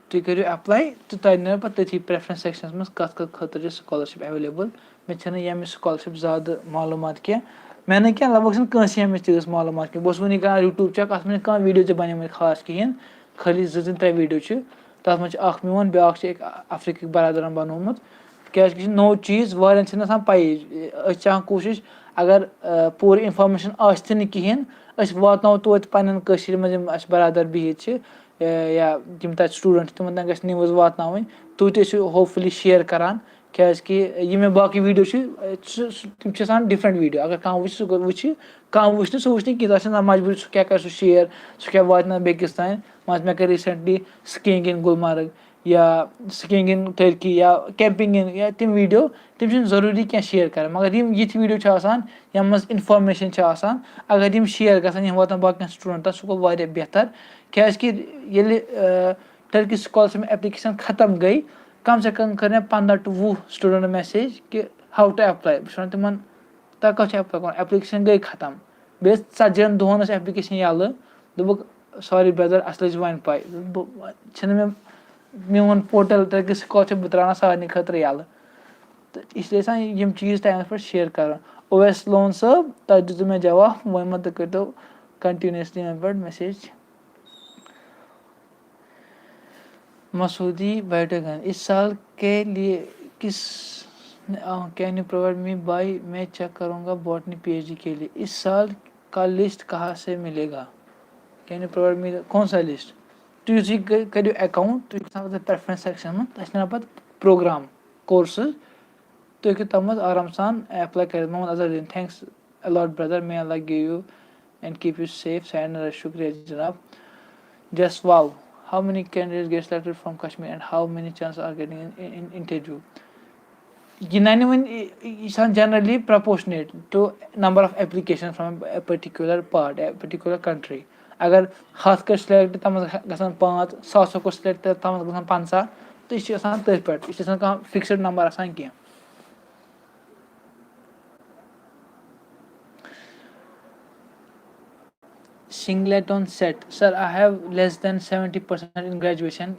تُہۍ کٔرِو ایپلاے تہٕ تۄہہِ نیرِ پَتہٕ تٔتھی پریفرنس سیکشنَس منٛز کَتھ کَتھ خٲطرٕ چھِ سکالرشپ ایویلیبل۔ مےٚ چھَنہٕ ییٚمِچ سکالرشپ زیادٕ معلوٗمات کینٛہہ۔ مےٚ نہٕ کینٛہہ، لگ بگ چھَنہٕ کٲنٛسہِ ییٚمِچ تیٖژ معلوٗمات کینٛہہ۔ بہٕ اوسُس وٕنی کران YouTube check، اَتھ منٛز چھِنہٕ کانٛہہ ویٖڈیو تہِ بَنیمٕتۍ خاص کِہیٖنۍ، خٲلی زٕ تِم ترٛےٚ ویٖڈیو چھِ۔ تَتھ منٛز چھِ اکھ میون، بیٛاکھ چھِ أکۍ افریٖقٕکۍ برادرَن بَنومُت۔ کیٛازِکہِ یہِ چھِ نوٚو چیٖز، واریاہَن چھِنہٕ آسان پَیی۔ أسۍ چھِ ہٮ۪وان کوٗشِش، اگر، آ، پوٗرٕ اِنفارمیشَن آسہِ تہِ نہٕ کِہیٖنۍ، أسۍ واتناوو توتہِ پَنٕنٮ۪ن کٔشیٖرِ منٛز یِم اَسہِ برادر بِہِتھ چھِ، یا یِم تَتہِ سٹوٗڈنٛٹ چھِ، تِمَن تام گژھِ نِوٕز واتناوٕنۍ۔ تُہۍ تہِ ٲسِو ہوپ فُلی شِیَر کَران، کیٛازِکہِ یِم مےٚ باقٕے ویٖڈیو چھِ، سُہ، سُہ، تِم چھِ آسان ڈِفرَنٛٹ ویٖڈیو۔ اگر کانٛہہ وٕچھِ، سُہ گوٚو، وٕچھِ، کانٛہہ وٕچھِ نہٕ، سُہ وٕچھِ نہٕ کِہیٖنۍ، تَتھ چھِ آسان مجبوٗری، سُہ کیٛاہ کَرِ سُہ شِیَر، سُہ کیٛاہ واتناوِ بیٚکِس تام۔ مان ژٕ، مےٚ کٔر recently skiing in گُلمرگ یا skiing in Turkey یا camping in یا تِم ویٖڈیو، تِم چھِنہٕ ضروٗری کینٛہہ شِیَر کَرٕنۍ، مگر یِم یِتھۍ ویٖڈیو چھِ آسان، یَتھ منٛز اِنفارمیشَن چھِ آسان، اگر یِم شِیَر گژھن، یِم واتَن باقیَن سٹوٗڈنٛٹَن، سُہ گوٚو واریاہ بہتر۔ کیٛازِکہِ ییٚلہِ، آ، ٹرکش سکالرشپ ایپلیکیشن ختم گٔے، کم سے کم کٔر مےٚ پنٛداہ to وُہ سٹوٗڈنٛٹ میسیج کہِ how to apply۔ بہٕ چھُس وَنان تِمن، تۄہہِ کَتھ چھُ ایپلاے کَرُن؟ ایپلیکیشن گٔے ختم۔ بیٚیہِ ژتجی ہن دۄہن ٲس ایپلیکیشن یَلہٕ۔ دوٚپُکھ، sorry brother، اَسہِ لٔج وۄنۍ پَے۔ بہٕ، چھِنہٕ مےٚ، میون پورٹل ٹرکش سکالرشپ بہٕ ترٛاوان سارنٕے خٲطرٕ یَلہٕ۔ تہٕ اس لیے چھِ آسان یِم چیٖز ٹایمَس پٮ۪ٹھ شِیَر کَرُن۔ اویس لون صٲب، تۄہہِ دیُتوُ مےٚ جواب، وۄنۍ مہ تُہۍ کٔرۍتو continuously مےٚ پٮ۪ٹھ میسیج۔ مسعودی بیٹھک گنج، اس سال کے لیے کس، آ، can you provide me by، میں چیک کروں گا باٹنی پی ایچ ڈی کے لیے۔ اس سال کا لسٹ کہاں سے ملے گا؟ Can you provide me the، کون سا لسٹ؟ تُہۍ یُتھُے کٔرِو اکاؤنٹ، تُہۍ چھِو گژھان پتہٕ پریفرنس سیکشن منٛز، تَتہِ چھِ نَپَتہٕ پروگرام، کورسز، تُہۍ ہیٚکِو تَتھ منٛز آرام سان ایپلاے کٔرِتھ۔ Mohammad Azharuddin, thanks a lot brother، may Allah give you and keep you safe۔ Sender, شُکریہ جناب۔ Just wow, how many candidates get selected from Kashmir and how many chances are getting in, in interview؟ یہِ نَنہِ وۄنۍ، یہِ، یہِ چھِ آسان generally proportionate to number of application from a particular part، a particular country۔ اگر ہَتھ کٔرۍ سِلیکٹ، تَتھ منٛز گژھن پانٛژھ، ساسو کوٚر سِلیکٹ، تَتھ منٛز گژھن پنٛژاہ، تہٕ یہِ چھِ آسان تٔتھۍ پٮ۪ٹھ، یہِ چھِ آسان کانٛہہ فِکسٕڈ نمبر آسان کینٛہہ۔ Singleton said, sir, I have less than seventy percent in graduation.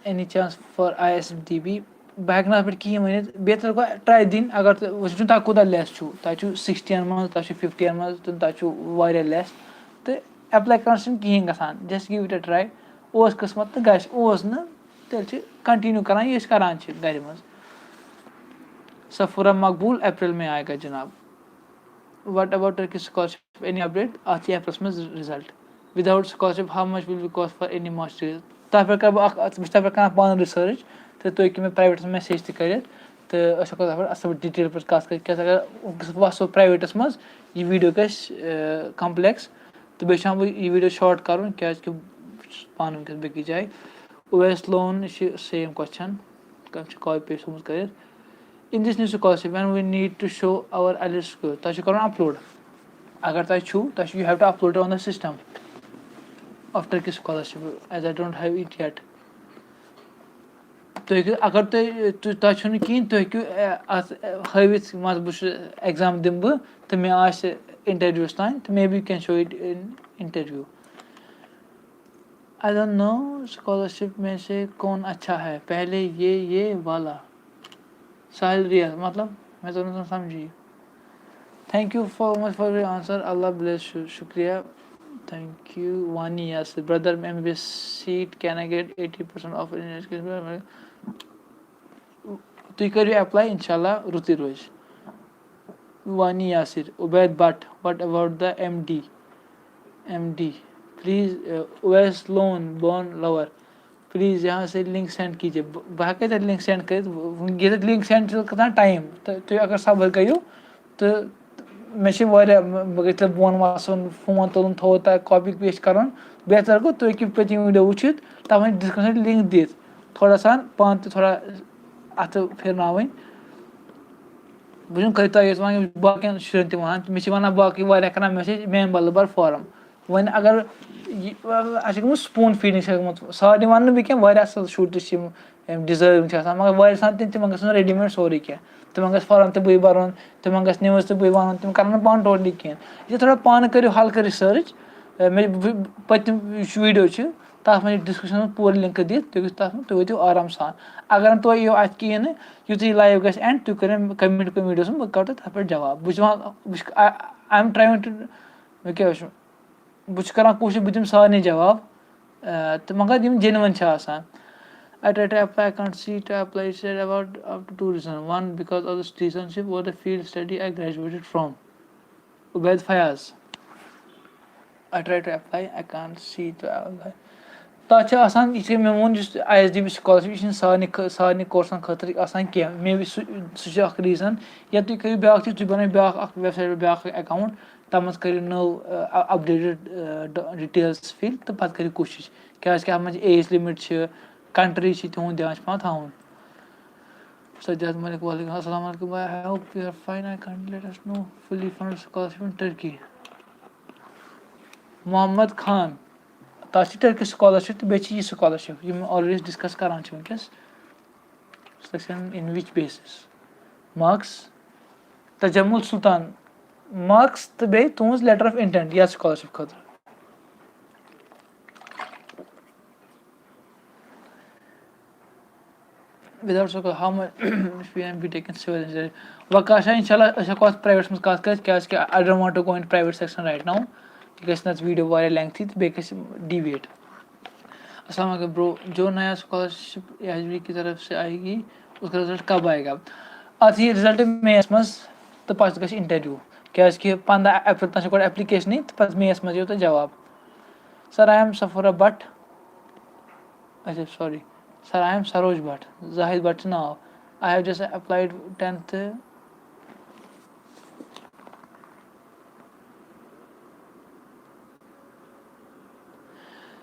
Any chance for I S D B? بہٕ ہٮ۪کہٕ نہٕ اَتھ پٮ۪ٹھ کِہیٖنۍ ؤنِتھ، بہتر گوٚو ٹراے دِنۍ۔ اگر تُہۍ وٕچھِو تۄہہِ کوٗتاہ لیس چھُو، تۄہہِ چھُو سِکِسٹی یَن منٛز، تۄہہِ چھُو فِفٹی یَن منٛز، تہٕ تۄہہِ چھُو واریاہ لیس، تہٕ ایپلاے کَرنَس چھُنہٕ کِہیٖنۍ گژھان۔ Just give it a try۔ اوس قٕسمَت تہٕ گژھِ، اوس نہٕ، تیٚلہِ چھِ کَنٹِنیوٗ کَران یہِ أسۍ کَران چھِ گَرِ منٛز۔ صفورہ مقبول اپریل میں آئے گا جناب۔ What about Turkish scholarship? Any update؟ اَتھ یہِ اپریلَس منٛز result۔ Without scholarship, how much will be cost for any master degree؟ تَتھ پٮ۪ٹھ کَرٕ بہٕ اَکھ، بہٕ چھُس تَتھ پٮ۪ٹھ کَران پانہٕ research، تہٕ تُہۍ ہیٚکِو مےٚ privateس منٛز message تہِ کٔرِتھ، تہٕ أسۍ ہٮ۪کو تَتھ پٮ۪ٹھ اَصٕل پٲٹھۍ detail پٲٹھۍ کَتھ کٔرِتھ۔ کیٛازِ اگر وَسو privateس منٛز، یہِ video گژھِ، اَ، complex، تہٕ بیٚیہِ چھُ ہٮ۪وان بہٕ یہِ video short کَرُن، کیٛازِکہِ بہٕ چھُس پانہٕ وٕنکیٚس بیٚکِس جایہِ۔ اویس لون، یہِ چھِ same question، کانٛہہ چھُ copy paste تھوٚمُت کٔرِتھ۔ In this new scholarship, when we need to show our eligibility، تۄہہِ چھُ کَرُن upload۔ اگر تۄہہِ چھُو، تۄہہِ چھُو، you have to upload it on the system of Turkish scholarship, as I don't have it yet۔ تُہۍ ہیٚکِو، اگر تۄہہِ، تُہۍ، تۄہہِ چھُو نہٕ کِہیٖنۍ، تُہۍ ہیٚکِو، اَ، اَتھ، اَ، ہٲوِتھ، مان ژٕ، بہٕ چھُس exam دِمہٕ بہٕ تہٕ مےٚ آسہِ interview یَس تام، تہٕ maybe you can show it in interview۔ I don't know scholarship میں سے کون اچھا ہے، پہلے یہ، یہ والا۔ ساحل ریاض، مطلب، مےٚ توٚر نہٕ تِم سَمجھی۔ Thank you so much for your answer۔ اللہ bless you۔ شُکریہ۔ Thank you۔ Wani Yasir, brother، M B B S seat, can I get eighty percent of English؟ تُہۍ کٔرِو apply، اِنشاء اللہ رُتُے روزِ۔ Wani Yasir, Obaid Bhat, what about the M D؟ M D، please، Owais Lone, بون لور، please یہاں سے link send کیجیے۔ بہٕ، بہٕ ہٮ۪کَے تۄہہِ link send کٔرِتھ۔ وۄنۍ ییٚتٮ۪تھ link send چھِ گژھان time، تہٕ تُہۍ اگر صبر کٔرِو، تہٕ مےٚ چھِ واریاہ، بہٕ گژھٕ تۄہہِ بۄن وَسُن، فون تُلُن، تھوٚو تۄہہِ copy paste کَرُن۔ بہتر گوٚو، تُہۍ ہیٚکِو پٔتِم video وٕچھِتھ، تَتھ منٛز description link دِتھ۔ تھوڑا سا پانہٕ تہِ تھوڑا اَتھٕ پھِرناوٕنۍ۔ بہٕ چھُس کٔرِتھ تۄہہِ یوت وَنان، یِم چھِ باقیَن شُرٮ۪ن تہِ وَنان، مےٚ چھِ وَنان باقٕے واریاہ کَران message، میٛانہِ بدلہٕ بَر form۔ وۄنۍ اگر یہِ، اَسہِ چھِ گٔمٕژ spoon feeding چھِ گٔمٕژ، سارنٕے وَنہٕ نہٕ بہٕ کینٛہہ، واریاہ اَصٕل شُرۍ تہِ چھِ یِم، یِم deserving چھِ آسان، مگر واریاہ چھِ آسان تِم، تِمَن گژھِ آسُن readymade سورُے کینٛہہ، تِمَن گژھِ form تہِ بٕے بَرُن، تِمَن گژھِ news تہِ بٕے وَنُن، تِم کَرَن نہٕ پانہٕ totally کینٛہہ۔ یہِ تھوڑا پانہٕ کٔرِو ہلکہٕ research، مےٚ پٔتِم یُس video چھِ، تَتھ منٛز چھِ description منٛز پوٗرٕ link دِتھ، تُہۍ گٔژھِو تَتھ منٛز، تُہۍ وٲتِو آرام سان۔ اگر نہٕ تُہۍ یِیِو اَتہِ کِہیٖنۍ نہٕ، یُتھُے live گژھِ end، تُہۍ کٔرِو comment کُن videoس منٛز، بہٕ کَرٕ تۄہہِ تَتھ پٮ۪ٹھ جواب۔ بہٕ چھُس وَنان، بہٕ چھُس، I، I am trying to، مےٚ کیٛاہ چھُ، بہٕ چھُس کَران کوٗشِش بہٕ دِمہٕ سارنٕے جواب، آ، تہٕ مگر یِم genuine چھِ آسان۔ I try to apply, I can't see to apply, said about up to two reason. One, because of the citizenship or the field study I graduated from. Ubaid Fayaz. I try to apply, I can't see to apply. تَتھ چھِ آسان، یِتھ کٔنۍ مےٚ ووٚن، یُس I S D B scholarship، یہِ چھِنہٕ سارنٕے خٲ-، سارنٕے کورسَن خٲطرٕ آسان کینٛہہ۔ مے بی سُہ، سُہ چھُ اَکھ reason۔ یا تُہۍ کٔرِو بیٛاکھ چیٖز، تُہۍ بَنٲیِو بیٛاکھ اَکھ website، بیٛاکھ اَکھ account، تَتھ منٛز کٔرِو نٔو، آ، updated، آ، ڈ-، details fill تہٕ پَتہٕ کٔرِو کوٗشِش۔ کیٛازِکہِ اَتھ منٛز چھِ age limit چھِ، country چھِ، تِہُنٛد دھیان چھِ پٮ۪وان تھاوُن۔ سجاد ملک، وعلیکم السلام علیکم۔ I hope you are fine, I can't let us know fully fund scholarship in Turkey۔ Muhammad Khan, تَتھ چھِ Turkish scholarship تہٕ بیٚیہِ چھِ یہِ scholarship، یِم already أسۍ discuss کران چھِ وٕنکیٚس۔ Selection in which basis؟ Marks، Tajammul Sultan, marks تہٕ بیٚیہِ تُہٕنٛز letter of intent یَتھ scholarship خٲطرٕ۔ Without scholarship, how much fee and be taken civil engineering؟ وکاشا، اِنشاء اللہ أسۍ ہٮ۪کو اَتھ privateس منٛز کَتھ کٔرِتھ، کیٛازِکہِ I don't want to go in private section right now۔ یہِ گژھِ نَتہٕ video واریاہ lengthy تہٕ بیٚیہِ گژھِ deviate۔ السلام علیکم bro، جو نیا scholarship ایس بی کی طرف سے آئے گی، اس کا result کب آئے گا؟ اَتھ یی result مئیَس منٛز تہٕ پَتہٕ گژھِ interview، کیٛازِکہِ پنٛداہ اپریل تام چھِ گۄڈٕ applicationٕے تہٕ پَتہٕ مئیَس منٛز یِیو تۄہہِ جواب۔ Sir, I am Safura Bhatt۔ اچھا، sorry۔ Sir, I am Saroj Bhatt۔ Zahid Bhat چھُ ناو۔ I have just applied tenth۔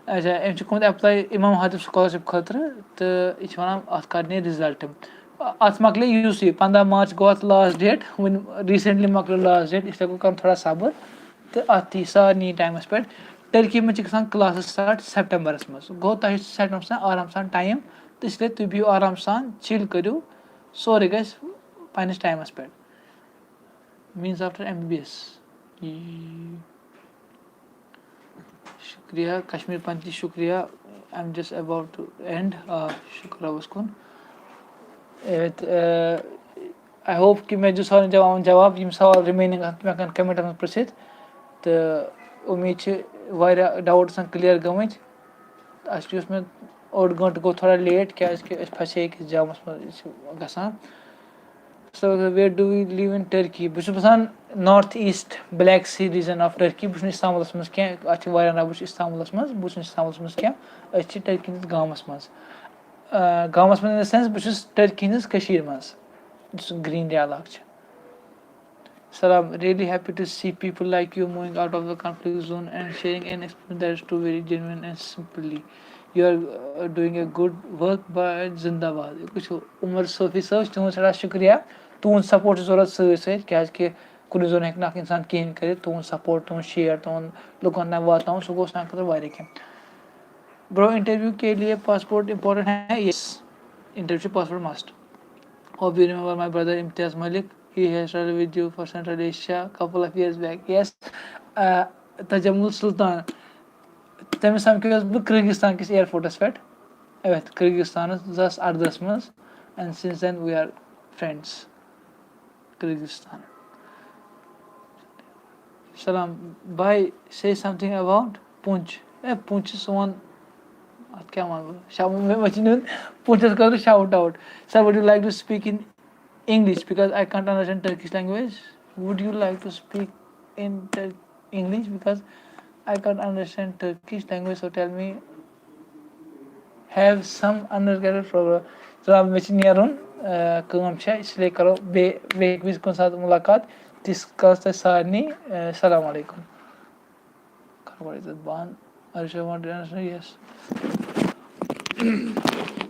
اچھا، أمۍ چھُ کوٚرمُت apply امام ہاتف scholarship خٲطرٕ تہٕ یہِ چھِ وَنان اَتھ کَر نیرِ result۔ اَتھ مۄکلے یُس یہِ پنٛداہ مارچ گوٚو اَتھ last date، وٕنہِ recently مۄکلیو last date، اس لیے گوٚو کَرُن تھوڑا صبر۔ تہٕ اَتھ یی سارنٕے ٹایمَس پٮ۪ٹھ۔ ٹٔرکی منٛز چھِ گژھان classes start سیپٹمبرَس منٛز۔ گوٚو تۄہہِ چھُ سیپٹمبرَس منٛز آرام سان ٹایم، تہٕ اس لیے تُہۍ بِہِو آرام سان، chill کٔرِو، سورُے گژھِ پنٛنِس ٹایمَس پٮ۪ٹھ۔ Means after M B B S۔ شُکریہ کشمیٖر پنتی، شُکریہ۔ I'm just about to end۔ آ، شُکر رۄبَس کُن۔ I hope کہِ مےٚ دیُت سارنٕے جوابَن جواب۔ یِم سوال remaining آسَن تِم ہٮ۪کَن کَمٮ۪نٛٹَن منٛز پِرٛژھِتھ۔ تہٕ اُمید چھِ واریاہ doubt آسَن clear گٔمٕتۍ۔ اَسہِ یُس مےٚ اوٚڑ گٲنٛٹہٕ گوٚو تھوڑا late، کیٛازِکہِ أسۍ پھَسے أکِس جامَس منٛز، یہِ چھِ گژھان۔ So, where do we live in Turkey? بہٕ چھُس بَسان North East Black Sea region of Turkey۔ بہٕ چھُس نہٕ اِستانبُلَس منٛز کینٛہہ، اَتھ چھِ واریاہ ناو، بہٕ چھُس اِستانبُلَس منٛز، بہٕ چھُس نہٕ اِستانبُلَس منٛز کینٛہہ، أسۍ چھِ ٹٔرکی ہِنٛدِس گامَس منٛز۔ آ، گامَس منٛز in the sense بہٕ چھُس ٹٔرکی ہِنٛدِس کٔشیٖرِ منٛز، یُس گرٛیٖن علاقہٕ چھِ۔ سلام، really happy to see people like you moving out of the conflict zone and sharing an experience that is too very genuine and simply. You are, uh, doing a good work by زِندہ باد۔ وٕچھِو، عمر صوفی صٲب، تُہُنٛد سٮ۪ٹھاہ شُکریہ۔ تُہُنٛد support چھُ ضوٚرَتھ سۭتۍ سۭتۍ، کیٛازِکہِ کُنُے زوٚن ہیٚکہِ نہٕ اَکھ اِنسان کِہیٖنۍ کٔرِتھ۔ تُہُنٛد support، تُہُنٛد share، تُہُنٛد لُکَن تام واتناوُن، سُہ گوٚو سانہِ خٲطرٕ واریاہ کینٛہہ۔ Bro, interview کے لیے passport important ہے؟ Yes, interview چھُ passport must. Hope you remember my brother Imtiaz Malik. He has traveled with you for Central Asia couple of years back. Yes, uh, Tajammul سلطان۔ تٔمِس سَمکھیوس بہٕ کرغستان کِس airport پٮ۪ٹھ، أتھۍ کرغستانَس زٕ ساس اَردَہَس منٛز، and since then we are friends. Kyrgyzstan. سلام بھائی، say something about پونچھ۔ اے، پونچھ چھِ سون، اَتھ کیٛاہ وَنہٕ بہٕ؟ شا-، مےٚ، مےٚ چھِ نیُن پونچھَس خٲطرٕ shout out۔ Sir, would you like to speak in English because I can't understand Turkish language? Would you like to speak in Tur-, English because I can't understand Turkish language? So tell me, have some undergraduate program. جناب، مےٚ چھِ نیرُن، آ، کٲم چھےٚ، اس لیے کرو بیٚیہِ، بیٚیہِ وِزِ کُنہِ ساتہٕ مُلاقات۔ تِس کالس تۄہہِ سارنٕے، آ، السلام علیکم۔ کَرٕ گۄڈٕ ییٚتٮ۪تھ بنٛد۔ Yes.